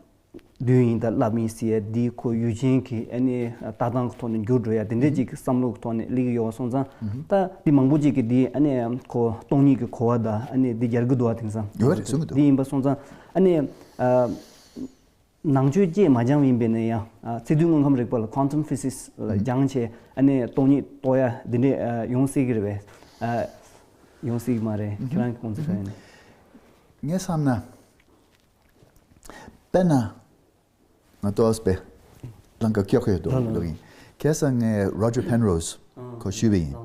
བདུན་ཡིན་ད་བསླབ་ཡིན་ཟེར་ཡ་འདི་ཁོ་ཡུལ་ཅན་གྱི་ཨ་ནི་ལྟ་སྟངས་ཀྱི་ཐོག་ནས་འགྱུར་འགྲོ་ཡ་དེ་འདྲའི་ཅིག་བསམ་བློ་གི་ཐོག་ནས་སླེབས་ཀྱི་ཡོད་པ་སོང་ཙང་ད་འདི་མང་པོ་ཅིག་གིས་འདི་ཨ་ནི་ཁོ་སྟོང་ཉིད་ཀྱི་གོ་བ་དང་ཨ་ནི་འདི་རྒྱག་གི་འདུག་བ། དེང་སང་ཡོད་རེད་གསུང་གི་འདུག་འདི་ཡིན་པ་སོང་ཙང་ཨ་ནི་ནང་ཆོས་ཅེས་མ་སྦྱངས་པ་ཡིན་པས་ན་ཡང་ཚིག་བསྡུས་དངོས་ཁམས་རིག་པ་ལ་quantum physics ལ་སྦྱངས་བྱས་ཨ་ནི་སྟོང་ཉིད་རྟོགས་ཡ་འདི་འདྲས་ཡོང་སྲིད་ཀྱི་རེད་པས། ཡོང་སྲིད་ཀྱི་མ་རེད། ཁྱེད་རང་གི་དགོངས་ཚུལ་ག་ཡིན། ངས་བསམ་ན། དཔེར་ན། ང་ཏོག་ཙམ་རང་ག་ཀྱོག་ཀྱོག་འདུག་ལབ་ཡིན། ཁ་སང་ངས་Roger Penrose ཁོ་ཞུས་པ་ཡིན།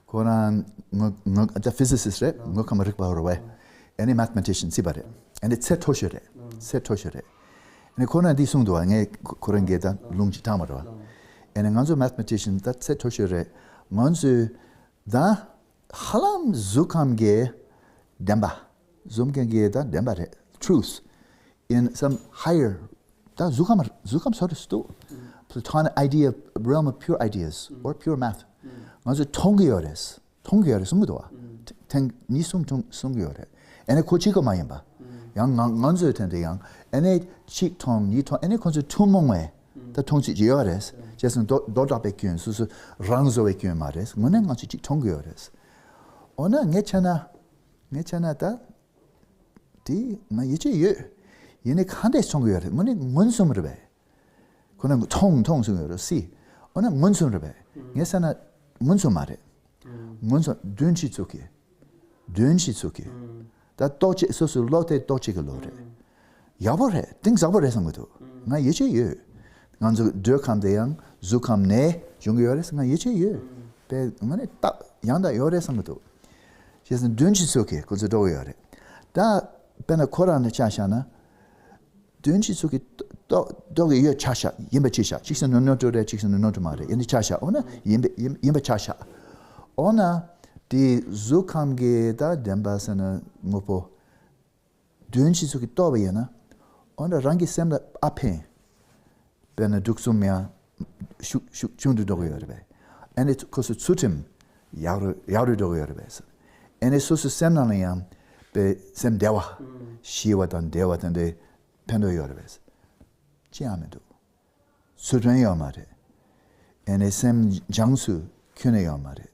ཁོ་རང་ངོ་ངོ་ད་physicist རེད། དངོས་ཁམས་རིག་པ་བ་རེད། ཨ་ནི་mathematician བརྩིས་པ་རེད། ཨ་ནི་ཚད་མཐོ་ཤོས་རེད། ཚད་མཐོ་ཤོས་རེད། ཨ་ནི་ཁོ་རང་འདི་གསུངས་འདུག་བ། ངས་ཁོ་རང་གིས་ད་ལུང་ཅིག་དྲངས་པ་རེད་བ། ཨ་ནི་ང་ཚོ་mathematician ད་ཚད་མཐོ་ཤོས་རེད། ང་ཚོས་ད་ཧ་ལམ་གཟུགས་ཁམས་ཀྱི་བདེན་པ། གཟུགས་ཁམས་ཀྱི་ད་བདེན་པ་རེད། truth in some higher ད་གཟུགས་ཁམས་གཟུགས་ཁམས་སོ་རེ་སུ་འདུག Platonic idea, realm of pure ideas or pure math ང་ཚོས་མཐོང་གི་ཡོད་རེད། མཐོང་གི་ཡོད་རེད་གསུང་གི་འདུག་བ། ཐེངས་གཉིས་གསུམ་མཐོང་གསུང་གི་ཡོད་རེད། ཨ་ནི་ཁོ་གཅིག་པོ་མ་ཡིན་པ། ཡང་ང་ང་ཚོའི་ཐད་དུ་ཡང་ཨ་ནི་གཅིག་མཐོང་གཉིས་མཐོང་ཨ་ནི་ཁོ་ཚོས་ཐུན་མོང་བའི་ད་མཐོང་ཚུལ་ཅིག་ཡོད་རེད། བྱས་ཙང་མདོ་མདོ་སྟག་པའི་སྐྱོན་སོ་སོ་རང་བཟོ་བའི་སྐྱོན་མ་རེད། དངོས་གནས་ང་ཚོས་གཅིག་མཐོང་གི་ཡོད་རེད། འོ་ན་ངས་བྱས་ན་ངས་བྱས་ན་ད། དེ་ང་ཡིད་ཆེས་ཡོད། ཡིན་ནའི་ག་འདྲས་མཐོང་གི་ཡོད་རེད། དངོས་གནས་མངོན་སུམ་རེད་པས། ཁོ་ན་མཐོང་མཐོང་གསུང་ཡོད་རེད་སྲིད། འོ་ན་མངོན་སུམ་རེད་པས། ངས་བསམ་ན་མངོན་སུམ་མ་རེད། མངོན་སུམ་དོན་སྤྱི་ཚོགས་ཀྱི། དོན་སྤྱི་ཚོགས་ཀྱི། ད་རྟོག་བཅས་སོ་སོའི་བློ་དེ་རྟོག་བཅས་ཀྱི་བློ་རེད། ཡག་པོ་རེད། གཏིང་ཟབ་པོ་རེད་བསམ་གྱི་འདུག་ང་ཡིད་ཆེས་ཡོད། ང་ཚོ་འདོད་ཁམས་དེ་ཡང་གཟུགས་ཁམས་ནས་བྱུང་གི་ཡོད་རེད། ང་ཡིད་ཆེས་ཡོད། དཔེ་ང་ནི་རྟག་ཡང་དག་ཡོད་རེད་བསམ་གྱི་འདུག་བྱས་ཙང་དོན་སྤྱི་ཚོགས་ཀྱི་ཁོ་ཚོ་འགྲོ་གི་ཡོད་རེད། ད་དཔེར་ན་ཁོ་རང་ནས་ཆ་བཞག་ན། དོན་སྤྱི་ཚོགས་ཀྱི་རྟོག་རྟོག་གི་ཡོད་ཆ་བཞག་ཡིན་པ་ཅིག་བཞག་གཅིག་བསམ་ན་ནོར་འཁྲུལ་རེད། གཅིག་བསམ་ན་ནོར་འཁྲུལ་མ་རེད། ཡིན་ནི་ཆ་བཞག་འོ་ན་ཡིན་པ་ཡིན་ཡིན་པ་ཆ་བཞག་འོ་ན་དེ་གཟུགས་ཁམས་ཀྱི་ད་བདེན་པ་ཟེར་ན་དངོས་པོ། དོན་སྤྱི་ཚོགས་ཀྱི་རྟོགས་པ་ཡིན་ན། འོ་ན་རང་གི་སེམས་ལ་ཨ་ཕན། དཔེར་ན་འབྲུ་གསུམ་ཡང་ཤུགས་ཤུགས་ཆུང་དུ་འགྲོ་གི་ཡོད་རེད་པས། ཨ་ནི་ཁོ་ཚོའི་ཚུལ་ཁྲིམས་ཡག་རུ་ཡག་རུ་འགྲོ་གི་ཡོད་རེད་པས། ཨ་ནི་སོ་སོའི་སེམས་ནང་ལ་ཡང་པའི་སེམས་བདེ་བ། ཞི་བ་དང་བདེ་བ་དེ་འདྲའི་ཕན་ཐོགས་ཡོད་རེད་པས། ཅི་ཡང་མི་འདུག་ཚུལ་ཕན་ཡོད་མ་རེད། ཨ་ནི་སེམས་སྦྱངས་སུ་ཁྱོན་ནས་ཡོད་མ་རེད།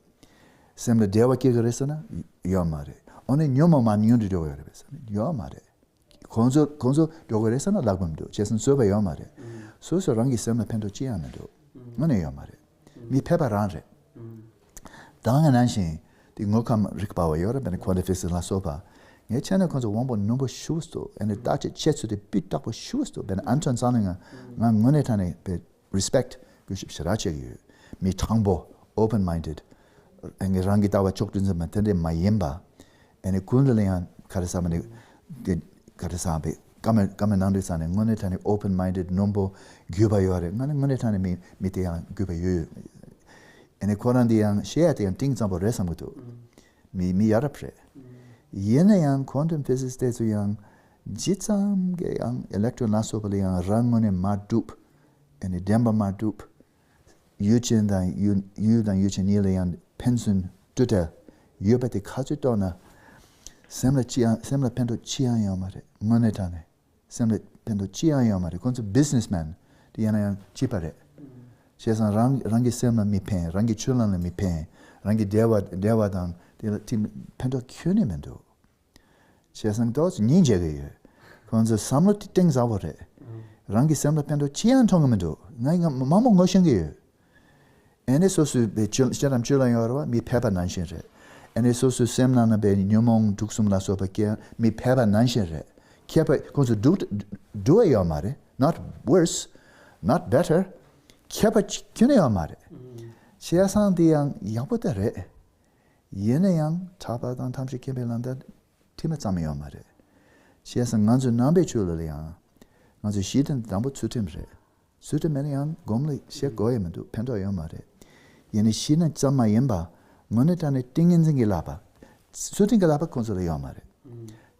སེམས་ལ་བདེ་བ་སྐྱེ་གི་རེད་ཟེར་ན་ཡོད་མ་རེད། འོ་ན་ཉོན་མོངས་མར་ཉུང་དུ་འགྲོ་གི་ཡོད་རེད་པས་ཟེར་ན་ཡོད་མ་རེད། ཁོང་ཚོ་ཁོང་ཚོ་འགྲོ་གི་རེད་ཟེར་ན་ལག་པ་མི་འདུག་བྱས་ཙང་བཟོད་པ་ཡོད་མ་རེད། སོ་སོ་རང་གི་སེམས་ལ་ཕན་ཐོགས་ཅི་ཡང་མི་འདུག་དངོས་གནས་ཡོད་མ་རེད། མི་ཕལ་པ་རང་རེད། ད་ག་ནང་བཞིན་དེ་དངོས་ཁམས་རིག་པ་བ་ཡོད་རེད་པས་ན་quantum physics ལ་སོགས་པ། ངས་བྱས་ན་ཁོང་ཚོ་དབང་པོ་རྣོན་པོ་ཞེ་པོ་ཅིག་འདུག་ཨ་ནི་བརྟག་དཔྱད་བྱེད་ཚུལ་དེ་སྤུས་དག་པོ་ཞེ་པོ་ཅིག་འདུག་དཔེར་ན་ཨན་ཊོན་ཙ་ནི་ང་ང་དངོས་གནས་དྲང་གནས་པའི་respect སྐྱོ་ཤུགས་ཞེ་དྲག་བྱེད་ཀྱི་ཡོད། མི་དྲང་པོ་open minded ཨ་ནི་རང་གི་ལྟ་བ་ཕྱོགས་བསྒྲིགས་ཟིན་པ་དེ་འདྲས་མ་ཡིན་པ། ཨ་ནི་ཀུན་ལ་ཡང་ག་རེ་ཟེར་མ་ནི་དེ་ག་རེ་ཟེར་བའི་བཀའ་མོལ་བཀའ་མོལ་གནང་དུས་ཙང་ནས་དངོས་གནས་དྲང་གནས་open minded རྣོན་པོ་རྒྱུས་པ་ཡོད་རེད། ང་ནི་དངོས་གནས་དྲང་གནས་མི་མི་དེ་ཡང་རྒྱུས་པ་ཡོད་ཡོད། ཨ་ནི་ཁོ་རང་འདི་ཡང་བཤད་ཡ་དེ་ཡང་གཏིང་ཙམ་པོ་རེད་བསམ་གྱི་འདུག་མི་མི་ཡ་རབས་རེད། ཡིན་ན་ཡང་quantum physics དེ་ཚོ་ཡང་ཇི་ཙམ་གྱི་ཡང་electron ལ་སོགས་པ་ལ་ཡང་རང་ངོས་ནས་མ་གྲུབ། ཨ་ནི་བདེན་པ་མ་གྲུབ། ཡུལ་ཅན་དང་ཡུལ་ཡུལ་དང་ཡུལ་ཅན་གཉིས་ལ་ཡང་ཕན་ཚུན་འདྲ་འདྲ་ཡོད་པ་དེ་ག་ཚོད་རྟོགས་ན། སེམས་ལ་ཅི་ཡང་སེམས་ལ་ཕན་ཐོགས་ཅི་ཡང་ཡོད་མ་རེད། དངོས་གནས་དྲང་གནས་སེམས་ལ་ཕན་ཐོགས་ཅི་ཡང་ཡོད་མ་རེད། ཁོང་ཚོ་businessman དེ་ཡིན་ན་ཡང་སྐྱིད་པ་རེད། བྱས་ཙང་རང་རང་གི་སེམས་ལ་མི་ཕན། རང་གི་སྤྱོད་ལམ་ལ་མི་ཕན། རང་གི་བདེ་བ་བདེ་བ་དང་དེ་ལ་དེ་ཕན་ཐོགས་ཁྱོན་ནས་མི་འདུག་བྱས་ཙང་ཏོག་ཙམ་སྙིང་རྗེ་གི་ཡོད། ཁོང་ཚོ་བསམ་བློ་དེ་གཏིང་ཟབ་པོ་རེད། རང་གི་སེམས་ལ་ཕན་ཐོགས་ཅི་ཡང་མཐོང་གི་མི་འདུག་ང་ཡི་ང་མང་པོ་ངོ་ཤེས་ཀྱི་ཡོད། ཨ་ནི་སོ་སོའི་བའི་སྤྱོད་སྤྱོད་ལམ་སྤྱོད་ལམ་ཡོད་རེད་བ། མི་ཕལ་པ་ནང་བཞིན་རེད། ཨ་ནི་སོ་སོའི་སེམས་ནང་ན་བའི་ཉོན་མོངས་དུག་གསུམ་ལ་སོགས་པ་སྐྱེ་མི་ཕལ་པ་ནང་བཞིན་རེད། ཁྱད་པར་ཁོང་ཚོ་འགྲོ་འགྲོ་བ་ཡོད་མ་རེད། Not worse, not better. ཁྱད་པར་ཁྱོན་ནས་ཡོད་མ་རེད། བྱས་ཙང་དེ་ཡང་ཡག་པོ་དེ་རེད། ཡིན་ན་ཡང་ཐར་པ་དང་ཐམས་ཅད་མཁྱེན་པའི་ལམ་དེ་ཁྲིམས་ཙམ་ཡོད་མ་རེད། བྱས་ཙང་ང་ཚོའི་ནང་པའི་ཆོས་ལ་ཡང་ང་ཚོའི་གཞི་དང་དང་པོ་ཚུལ་ཁྲིམས་རེད། ཚུལ་ཁྲིམས་མེད་ན་ཡང་སྒོམ་ལ་བྱེད་དགོས་ཡ་མི་འདུག་ཕན་ཐོགས་ཡོད་མ་རེད། ཡིན་ན་གཞི་ནས་ཙམ་མ་ཡིན་པ་དངོས་གནས་དྲང་གནས་ཏིང་ངེ་འཛིན་གྱི་བསླབ་པ། ཚུལ་ཁྲིམས་ཀྱི་བསླབ་པ་ཁོང་ཚོ་ལ་ཡོད་མ་རེད།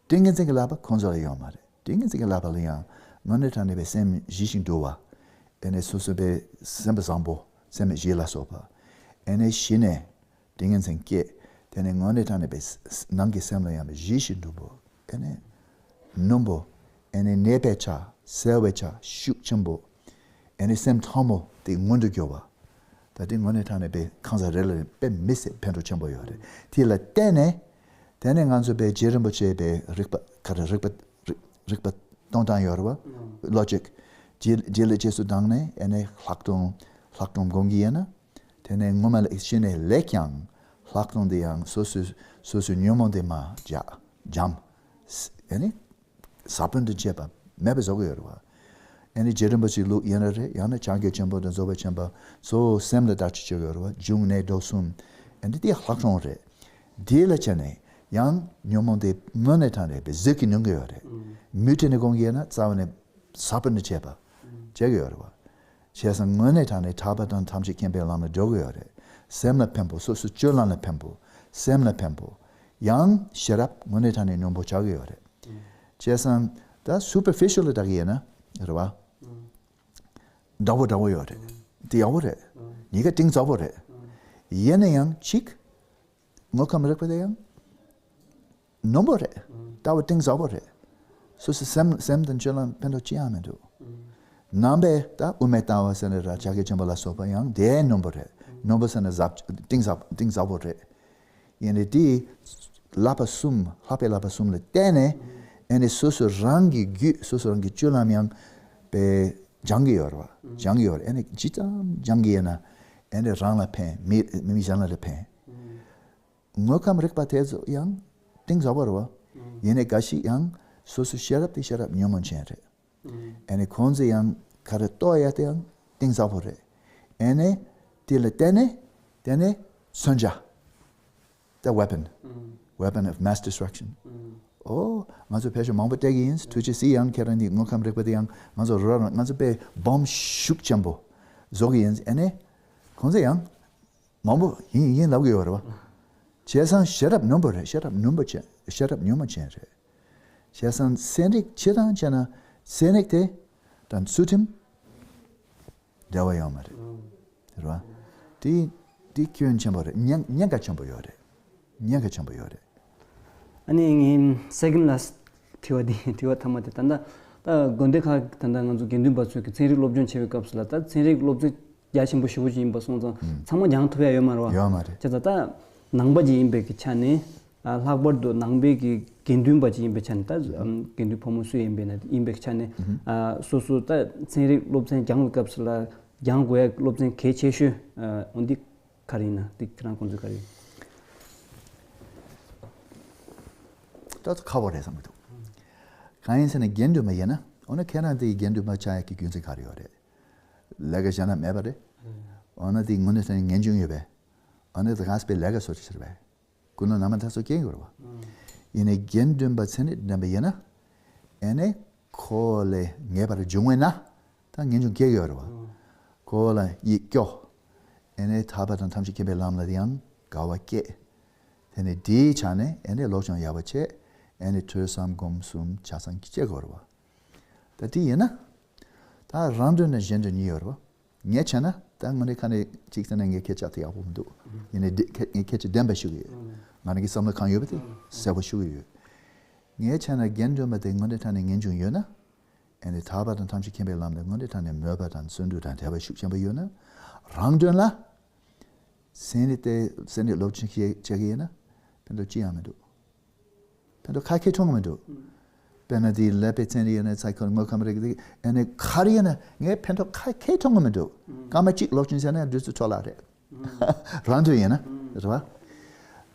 ཏིང་ངེ་འཛིན་གྱི་བསླབ་པ་ཁོང་ཚོ་ལ་ཡོད་མ་རེད། ཏིང་ངེ་འཛིན་གྱི་བསླབ་པ་ལ་ཡང་དངོས་གནས་དྲང་གནས་པའི་སེམས་ཞི་ཞིང་དུལ་བ། ཨེ་ནས་སོ་སོ་པའི་སེམས་པ་བཟང་པོ་སེམས་ཞི་ལ་སོགས་པ། ཨེ་ནས་ཞི་ནས་ཏིང་ངེ་འཛིན་སྐྱེས། དེ་ནས་དངོས་གནས་དྲང་གནས་པའི་ནང་གི་སེམས་ལ་ཡང་ཞི་ཞིང་དུལ་བ། ཨེ་ནས་སྙོམས་པོ། ཨེ་ནས་གནས་པའི་ཆ་གསལ་བའི་ཆ་ཤུགས་ཆེན་པོ། ཨེ་ནས་སེམས་ཕྲ་མོ་དེ་མངོན་དུ་གྱུར་བ། ད་དེ་དངོས་གནས་དྲང་གནས་པའི་གང་ཟག་རེ་ལ་དཔེ་མི་སྲིད་ཕན་ཐོགས་ཆེན་པོ་ཡོད་རེད། དེ་ལ་བརྟེན་ནས། དེ་ནས་ང་ཚོ་པའི་རྗེ་རིན་པོ་ཆེ་པའི་རིག་པ་ག་རེ་རིག་པ་རིག་རིག་པ་གཏོང་སྟངས་ཡོད་རེད་བ། ལོ་ཇིག་རྗེ་རྗེ་ལ་རྗེས་སུ་འབྲངས་ནས་ཨེ་ནས་ལྷག་མཐོང་ལྷག་མཐོང་སྒོམ་གྱི་ཡིན་ན། དེ་ནས་ངོ་མ་ལ་ཤི་ནས་ལེགས་ཀྱང་ལྷག་མཐོང་དེ་ཡང་སོ་སོའི་སོ་སོའི་ཉོན་མོངས་དེ་མར་འཇགས་འཇམ། ཨེ་ནས། ས་བོན་དུ་བྱེད་པ་མེད་པ་བཟོ་གི་ཡོད་རེད་བ། ཨེ་ནི་རྗེ་རིན་པོ་ཆེའི་ལུགས་ཡིན་ན་རེད། ཡང་ན་ཕྱག་རྒྱ་ཆེན་པོ་དང་རྫོགས་པ་ཆེན་པོ་གཙོ་བོ་སེམས་ལ་བརྟག་དཔྱད་བྱེད་དགོས་རེད་བ། འབྱུང་གནས་སྒྲོ་གསུམ། ཨེ་ནི་དེ་ལྷག་མཐོང་རེད། དེ་ལ་བྱས་ནས་ཡང་ཉོན་མོངས་དེ་དངོས་གནས་དྲང་གནས་པའི་གཟུགས་ཀྱིས་ནོན་གི་ཡོད་རེད། མུ་མཐུད་ནས་སྒོམ་གི་ཡོད་ན་རྩ་བ་ནས་ས་བོན་དུ་བྱེད་པ་བྱེད་གི་ཡོད་རེད་བ། བྱས་ཙང་དངོས་གནས་དྲང་གནས་ཐར་པ་དང་ཐམས་ཅད་མཁྱེན་པའི་ལམ་ལ་འགྲོ་གི་ཡོད་རེད། སེམས་ལ་ཕན་པོ་སོ་སོའི་སྤྱོད་ལམ་ལ་ཕན་པོ་སེམས་ལ་ཕན་པོ། ཡང་ཤེས་རབ་དངོས་གནས་དྲང་གནས་སྙོམས་པོ་ཆགས་གི་ཡོད་རེད། བྱས་ཙང་ད་superficial་ལ་བལྟ་གི་ཡིན་ན་རེད་བ། འདྲ་བོ་འདྲ་བོ་ཡོད་རེད། དེ་ཡག་པོ་རེད། གཉིས་ཀ་གཏིང་ཟབ་པོ་རེད། ཡིན་ན་ཡང་གཅིག་དངོས་ཁམས་རིག་པ་དེ་ཡང་རྣོན་པོ་རེད། ལྟ་བ་གཏིང་ཟབ་པོ་རེད། སོ་སོའི་སེམས་སེམས་དང་སྤྱོད་ལམ་ཕན་ཐོགས་ཅི་ཡང་མི་འདུག་ནང་པའི་ད་དབུ་མའི་ལྟ་བ་ཟེར་ནས་ར་ཕྱག་རྒྱ་ཆེན་པོ་ལ་སོགས་པ་ཡང་དེ་རྣོན་པོ་རེད། རྣོན་པོ་ཟེར་ན་ཟབ་གཏིང་ཟབ་གཏིང་ཟབ་པོ་རེད། ཡིན་ནའི་དེའི་བསླབ་པ་གསུམ་ལྷག་པའི་བསླབ་པ་གསུམ་ལ་བརྟེན་ནས་ཨེ་ནི་སོ་སོ་རང་གི་རྒྱུད་སོ་སོ་རང་གི་སྤྱོད་ལམ་ཡང་པའི་སྦྱང་གི་ཡོད་རེད་བ། སྦྱང་གི་ཡོད་རེད། ཨེ་ནི་ཇི་ཙམ་སྦྱང་གི་ཡོད་ན་ཨེ་ནི་རང་ལ་ཕན། མི་མི་གཞན་ལ་རེ་ཕན། དངོས་ཁམས་རིག་པ་དེ་ཚོ་ཡང་གཏིང་ཟབ་པོ་རེད་བ། ཡིན་ནའི་འགའ་ཞིག་ཡང་སོ་སོའི་ཤེས་རབ་དེ་ཤེས་རབ་ཉོན་མོངས་ཅན་རེད། ཨེ་ནི་ཁོང་ཚོ་ཡང་ག་རེ་རྟོགས་ཡ་དེ་ཡང་གཏིང་ཟབ་པོ་རེད། ཨེ་ནི་དེ་ལ་བརྟེན་ནས་དེ་ནས་མཚོན་ཆ། The weapon. Weapon of mass destruction. ཨོ། ང་ཚོ་ཕལ་ཆེར་མང་པོ་སྤྲད་ཀྱི་ཡིན། ཐུགས་རྗེ་གཟིགས། ཡང་ཁྱེད་རང་གི་དངོས་ཁམས་རིག་པ་དེ་ཡང་ང་ཚོ་རོགས་རམ། ང་ཚོ་དཔེ་སྦོམ་ཤུགས་ཆེན་པོ་བཟོ་གི་ཡིན། ཨེ་ནི་ཁོང་ཚོ་ཡང་མང་པོ་ཡིན་ཡིན་ལབ་གི་ཡོད་རེད་བ། བྱས་ཙང་ཤེས་རབ་རྣོན་པོ་རེད། ཤེས་རབ་རྣོན་པོ་ཅན། ཤེས་རབ་ཉོན་མོངས་ཅན་རེད། བྱས་ཙང་ཚན་རིག་སྤྱིར་བཏང་བྱས་ན་ཚན་རིག་དེ་དང་ཚུལ་ཁྲིམས་འབྲེལ་བ་ཡོད་མ་རེད། རེད་བ། དེ་དེ་སྐྱོན་ཆེན་པོ་རེད། ཉེན་ཉེན་ཁ་ཆེན་པོ་ཡོད་རེད། ཉེན་ཁ་ཆེན་པོ་ཡོད་རེད། ཨ་ནི་ངའི་second last དྲི་བ་དེ། དྲི་བ་མཐའ་མ་དེ་ད་ལྟ་ད་དགོན་སྡེ་ཁག་ད་ལྟ་ང་ཚོ་དགེ་འདུན་པ་ཚོས་ཀྱི་ཚན་རིག་སློབ་སྦྱོང་བྱེད་པའི་སྐབས་སུ་ལ་ད་ཚན་རིག་སློབ་ཚན་རྒྱ་ཆེན་པོ་ཞེ་པོ་ཅིག་ཡིན་པ་སོང་ཙང་ཚང་མ་སྦྱང་ཐུབ་ཡ་ཡོད་མ་རེད་བ། ཡོད་མ་རེད། བྱས་ཙང་ད་ནང་པ་ཅིག་ཡིན་པའི་གི་ཆ་ནས། ཨ། ལྷག་པར་དུ་ནང་པའི་གི་དགེ་འདུན་པ་ཅིག་ཡིན་པའི་ཆ་ནས། ད་ཨམ་དགེ་འདུན་ཕོ་མོ་སུ་ཡིན་པའི་ན་ཡིན་པའི་ཆ་ནས། ཨ། སོ་སོ་ད་ཚན་རིག་སློབ་ཚན་སྦྱང་བའི་སྐབས་སུ་ལ་སྦྱང་དགོས་ཡ་སློབ་ཚན་གལ་ཆེ་ཤོས། ཨ། འོ་འདི་ག་རེ་ཡིན་ན། འདི་ཁྱེད་རང་དགོངས་ཚུལ་ག་རེ་ཡིན། ད་ཁག་པོ་རེད་བསམ་གྱི་འདུག་གང་ཡིན་ཟེར་ན་དགེ་འདུན་པ་ཡིན་ན། འོ་ན་ཁྱེད་རང་དེ་དགེ་འདུན་པ་ཆགས་ཡ་གི་རྒྱུ་མཚན་ག་རེ་ཡོད་རེད། ལས་ཀ་གཞན་ན་མེད་པ་རེད། འོ་ན་དེ་དངོས་གནས་དྲང་གནས་ངེས་འབྱུང་ཡོད་པས། འོ་ན་དེ་ག་སྤེ་ལས་ཀ་བཟོ་ཆི་ཟེར་བས། ཀུན་སློང་ལམ་དེ་ཚོ་སྐྱེ་ཡོད་རེད་བ། ཡིན་ནའི་དགེ་འདུན་པ་ཚན་རིག་ལྡན་པ་ཡིན་ན། ཨེ་ནས་ཁོ་ལས་ངེས་པར་འབྱུང་བས་ན། ད་ངེས་འབྱུང་སྐྱེ་ཡོད་རེད་བ། ཁོ་ལ་ཡིད་སྐྱོ། ཨེ་ནས་ཐར་པ་དང་ཐམས་ཅད་མཁྱེན་པའི་ལམ་ལ་ཡང་དགའ་བ་སྐྱེ། དེ་ནས་དེའི་ཆ་ནས་ཨེ་ནས་སློབ་སྦྱོང་ཡག་པོ་བྱེད། ཨེ་ནས་ཐོས་བསམ་སྒོམ་གསུམ་ཆ་ཚང་སྐྱེ་དགོས་རེད་བ། ད་དེ་ཡིན་ན། ད་རང་དོན་ནས་གཞན་དོན་གཉིས་ཡོད་རེད་བ། ངས་བྱས་ན་ད་དངོས་གནས་ཁ་ནས་གཅིག་བྱས་ན་ངའི་སྐད་ཆ་དེ་ཡག་པོ་མི་འདུག་ཡིན་ནའི་འདི་ཁ་ངའི་སྐད་ཆ་བདེན་པ་ཞུ་གི་ཡོད། ང་རང་གི་བསམ་བློ་གང་ཡོད་པ་དེ་གསལ་པོ་ཞུ་གི་ཡོད། ངས་བྱས་ན་དགེ་འདུན་པ་དེ་དངོས་གནས་དྲང་གནས་ངེས་འབྱུང་ཡོད་ན། ཨེ་ནི་ཐར་པ་དང་ཐམས་ཅད་མཁྱེན་པའི་ལམ་དེ་དངོས་གནས་དྲང་གནས་མོས་པ་དང་བརྩོན་འགྲུས་དང་དད་པ་ཤུགས་ཆེན་པོ་ཡོད་ན། རང་དོན་ལ། ཚན་རིག་དེ་ཚན་རིག་སློབ་ཆེན་བྱེད་བྱེད་ཀྱི་ཡིན་ན་ཕན་ཐོགས་ཅི་ཡང་མི་འདུག་ཕན་ཐོགས་ཁ་ཁེ་མཐོང་གི་མི་འདུག་དཔེར་ན་དེའི་ཀླད་པའི་ཚན་རིག་ཡོད་ན་ཚ་ཁོ་དངོས་ཁམས་རིག་དེ་ཨེ་ནས་ག་རེ་ཡིན་ན་ངས་ཕན་ཐོགས་ཁ་ཁེ་མཐོང་གི་མི་འདུག་སྐར་མ་གཅིག་སློབ་ཆེན་བྱས་ན་དུས་ཚོད་འཕྲོ་བརླག་རེད། རང་དོན་ཡིན་ན་རེད་བ།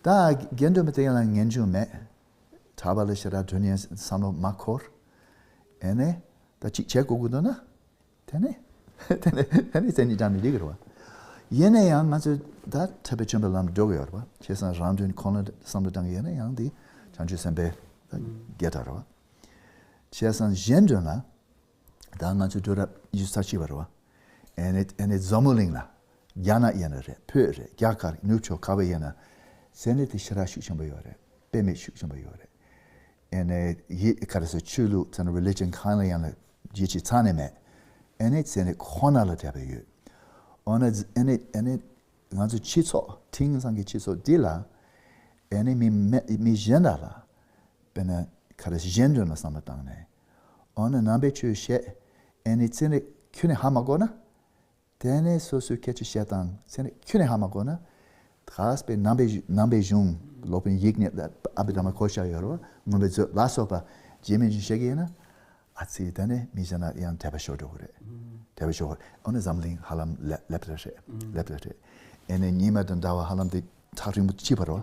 ད་དགེ་འདུན་པ་དེ་ཡང་ལ་ངེས་འབྱུང་མེད། གྲྭ་པ་ལ་ཞེ་དྲག་དོན་ཡང་བསམ་བློ་མ་འཁོར། ཨེ་ནས་ད་གཅིག་བྱེད་དགོས་ཀྱི་འདུག་ན། དེ་ནས་དེ་ནས་དེ་ནས་བཙན་གྱིས་འགྲམ་ནས་འགྲིག་གི་རེད་བ། ཡིན་ན་ཡང་ང་ཚོས་ད་ཐར་པའི་ཆེན་པོའི་ལམ་འགྲོ་གི་ཡོད་རེད་བ། བྱས་ཙང་རང་དོན་ཁོ་ན་བསམ་བློ་བཏང་གི་ཡོད་ན་ཡང་དེ་བྱང་ཆུབ་སེམས་དཔའི་ད་རྒྱལ་དར་རེད་བ། བྱས་ཙང་གཞན་དོན་ལ་ད་ང་ཚོའི་འགྲོ་རབས་ཉི་ཤུ་རྩ་གཅིག་པ་རེད་བ། ཨེ་ནས་ཨེ་ནས་འཛམ་བུ་གླིང་ལ་རྒྱ་ནག་ཡིན་ན་རེད། བོད་རེད། རྒྱ་གར་ནུབ་ཕྱོགས་ག་བ་ཡིན་ན་ཚན་རིག་དེ་ཞེ་དྲག་ཤུགས་ཆེན་པོ་ཡོད་རེད། དཔེ་མེད་ཤུགས་ཆེན་པོ་ཡོད་རེད། ཨེ་ནས་ཡིད་ག་རེ་ཟེར་ཆོས་ལུགས་ཚོ་ན་རི་ལི་ཇན་གང་ལ་ཡང་ལ་ཡིད་ཆེས་ཚ་ནས་མེད། ཨེ་ནས་ཚེ་རིང་ཁོ་ན་ལ་དད་པ་ཡོད། འོ་ན་ཨེ་ནས་ཨེ་ནས་ང་ཚོ་སྤྱི་ཚོགས་དེང་སང་གི་སྤྱི་ཚོགས་འདི་ལ་ཨེ་ནས་མི་མི་མི་གཞན་དག་ལ་དཔེར་ན་ག་རེ་གཞན་དོན་ལ་བསམ་བློ་བཏང་ནས་འོ་ན་ནང་པའི་ཆོས་བཤད་ཨེ་ནས་ཚེ་རིང་ཁྱོད་ནས་ཧ་མ་གོ་ན། དེ་ནས་སོ་སོའི་སྐད་ཆ་བཤད་སྟངས་ཚེ་རིང་ཁྱོད་ནས་ཧ་མ་གོ་ན། ད་ག་སེ་ནང་པའི་ནང་པའི་གཞུང་སློབ་དཔོན་ཡིག་ནས་ཨ་བི་དྷརྨ་ཀོ་ཤ་ཡོད་རེད་བ། མངོན་པའི་མཛོད་ལ་སོགས་པ་རྗེས་མའི་གཞུང་བཤད་ཀྱི་ཡིན་ན། ཨ་ཙི་ད་ནས་མི་གཞན་ལ་ཡང་དད་པ་ཤོར་འགྲོ་གི་རེད། དད་པ་ཤོར་གི་རེད། འོ་ན་འཛམ་གླིང་ཧ་ལམ་ལེ་ལེ་བ་རེད། ལེ་བ་རེད། ཨེ་ནས་ཉི་མ་དང་ཟླ་བ་ཧ་ལམ་དེ་ཐག་རིང་པོ་གཅིག་པ་རེད་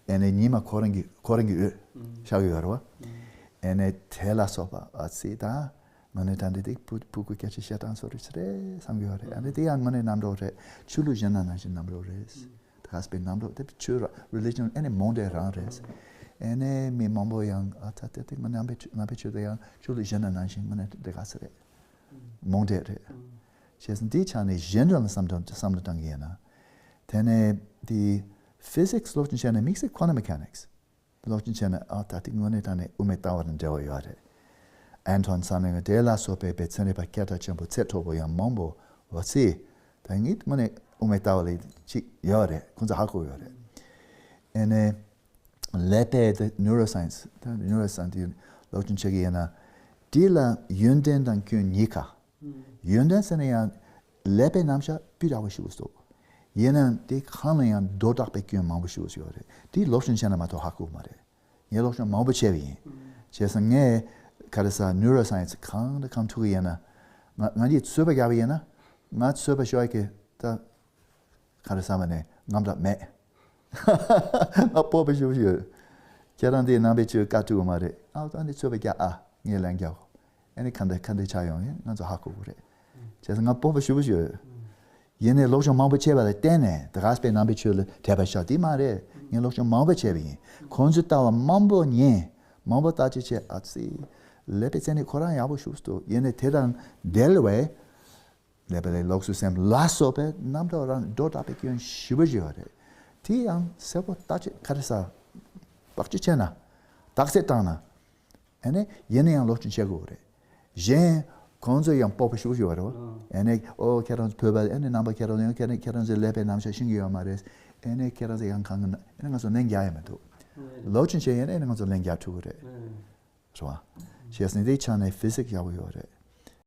བ། ཨེ་ནས་ཉི་མ་ཁོ་རང་གི་ཁོ་རང་གི་འོད་ཤར་གི་ཡོད་རེད་བ། ཨེ་ནས་དེ་ལ་སོགས་པ་ཨ་ཙི་ད། ང་ནི་ད་འདི་དེ་ཕྲུ་གུ་སྐད་ཆ་བཤད་སྟངས་སོ་རེད་རེད་བསམ་གྱི་ཡོད་རེད། ཨ་ནི་དེ་ཡང་དངོས་གནས་རྣམ་གྲངས་རེད། ཆོས་ལུགས་གཞན་དང་ནང་བཞིན་རྣམ་གྲངས་རེད། ད་ག་སེ་རྣམ་གྲངས་དེ་ཆོས་ར་རི་ལི་ཇན་ཨ་ནི་མང་དྲགས་རང་རེད། ཨ་ནི་མི་མང་པོ་ཡང་ཨ་ད་དེ་དེ་ང་ནང་པའི་ནང་པའི་ཆོས་དེ་ཡང་ཆོས་ལུགས་གཞན་དང་ནང་བཞིན་དངོས་གནས་དེ་ག་སེ་རེད། མང་དྲགས་རེད། བྱས་ཙང་འདིའི་ཆ་ནས་གཞན་དོན་ལ་བསམ་བློ་བསམ་བློ་བཏང་གི་ཡིན་ན། དེ་ནས་དེ་ཕི་སིག་སི་སློབ་སྦྱོང་བྱས་ན་དམིགས་བསལ་ཁོ་ན་མེ་ཁ་ནིག་སི། སློབ་སྦྱོང་བྱས་ན་ཨ་ད་ཐིག་དངོས་གནས་དྲང་གནས་དབུ་མའི་ལྟ་བ་དང་འབྲེལ་བ་ཡོད་རེད། ཨན་ཐོན་སམ་ནེ་དེ་ལ་སོགས་པའི་པའི་ཚན་རིག་པ་སྐད་གྲགས་ཆེན་པོ་ཚད་མཐོ་པོ་ཡང་མང་པོ་འོ་ཚེ། ད་ངས་དངོས་གནས་དབུ་མའི་ལྟ་བ་ལ་ཅིག་ཡོད་རེད། ཁོང་ཚོ་ཧ་གོ་ཡོད་རེད། ཨེ་ནས་ཀླད་པའི་དེ་ནིའུ་རོ་སའེན་སི་ད་ནིའུ་རོ་སའེན་སི་དེ་སློབ་སྦྱོང་བྱེད་ཀྱི་ཡིན་ན། དེ་ལ་ཡོན་ཏན་དང་སྐྱོན་གཉིས་ཀ་ཡོན་ཏན་ཟེར་ན་ཡང་ཀླད་པའི་རྣམ་གཞག་སྤུས་དག་པོ་ཞིག་འདུག་ཡིན་ནའང་དེ་གང་ལ་ཡང་སྒྲོ་བཏགས་པའི་སྐྱོན་མང་པོ་ཞིག་ཡོད་རེད། དེ་སློབ་སྦྱོང་བྱས་ན་མ་གཏོགས་ཧ་གོ་མ་རེད། ངས་སློབ་སྦྱོང་མང་པོ་བྱས་པ་ཡིན། བྱས་ཙང་ངས་ག་རེ་ཟ་ནིའུ་རོ་སའེན་སི་གང་དང་གང་ཐུག་གི་ཡིན་ན། ང་ང་གཉིས་ཚོད་དཔག་རྒྱག་པ་ཡིན་ན། ང་ཚོད་དཔག་ཤོར་གི་ད་ག་རེ་ཟ་མ་ནས་རྔམ་སྟབས་མེད། ང་སྤོབས་པ་ཞེ་པོ་ཡོད། ཁྱེད་རང་དེའི་ནང་པའི་ཆོས་བཀའ་ཐུབ་པ་མ་རེད། ཨ་ད་ནི་ཚོད་དཔག་རྒྱག་ཨ་ངས་ལན་རྒྱག་གོ་ཨ་ནི་ག་འདྲ་ག་འདྲ་ཆགས་ཡོང་ཡིན་ང་ཚོ་ཧ་གོ་གི་རེད། བྱས་ཙང་ང་སྤོབས་པ་ཞེ་པོ་ཞིག་ཡོད། ཡིན་ནའི་སློབ་སྦྱོང་མང་པོ་བྱས་པ་ལ་བརྟེན་ནས་ད་ག་སེ་ནང་པའི་ཆོས་ལ་དད་པ་ཤར་དེ་མ་རེད། ངས་སློབ་སྦྱོང་མང་པོ་བྱས་པ་ཡིན། ཁོང་ཚོའི་ལྟ་བ་མང་པོ་ཉན། མང་པོ་བརྟག་དཔྱད་བྱས་ཨ་ཙི། ཀླད་པའི་རྩལ་ནི་ཁོ་རང་ཡག་པོ་ཞིག་འདུག་ཡིན་ནའི་དེ་དང་འབྲེལ་བའི་ཀླད་པ་ལ་ལུགས་སྲོལ་སེམས་ལ་སོགས་པའི་རྣམ་གྲངས་རང་སྒྲོ་བཏགས་པའི་སྐྱོན་ཞེ་པོ་ཅིག་ཡོད་རེད། དེ་ཡང་གསལ་པོ་བརྟག་དཔྱད་ག་རེ་ཟ། བརྟག་དཔྱད་བྱས་ན། བརྟག་དཔྱད་བཏང་ན། ཨ་ནི་ཡིན་ན་ཡང་སློབ་སྦྱོང་བྱེད་དགོས་རེད། གཞན་ཁོང་ཚོས་ཡང་སྤོབས་པ་ཞེ་པོ་ཅིག་ཡོད་རེད་བ། ཨ་ནི་ཨོ་ཁྱེད་རང་ཚོ་བོད་པ་ཨ་ནི་ནང་པ་ཁྱེད་རང་ཚོ་ཡང་ཁྱེད་རང་ཁྱེད་རང་ཚོའི་ཀླད་པའི་རྣམ་གཞག་ཤེས་ཀྱི་ཡོད་མ་རེད། ཨ་ནི་ཁྱེད་རང་ཚོ་ཡང་གང་གི་ཨ་ནི་ང་ཚོ་ལན་རྒྱག་ཡ་མི་འདུག་སློབ་སྦྱོང་བྱས་ཡིན་ན་ཨ་ནི་ང་ཚོ་ལན་རྒྱག་ཐུབ་ཀྱི་རེད། རེད་བ། བྱས་ཙང་དེའི་ཆ་ནས་ཕི་སིག་སི་ཡག་པོ་ཡོད་རེད།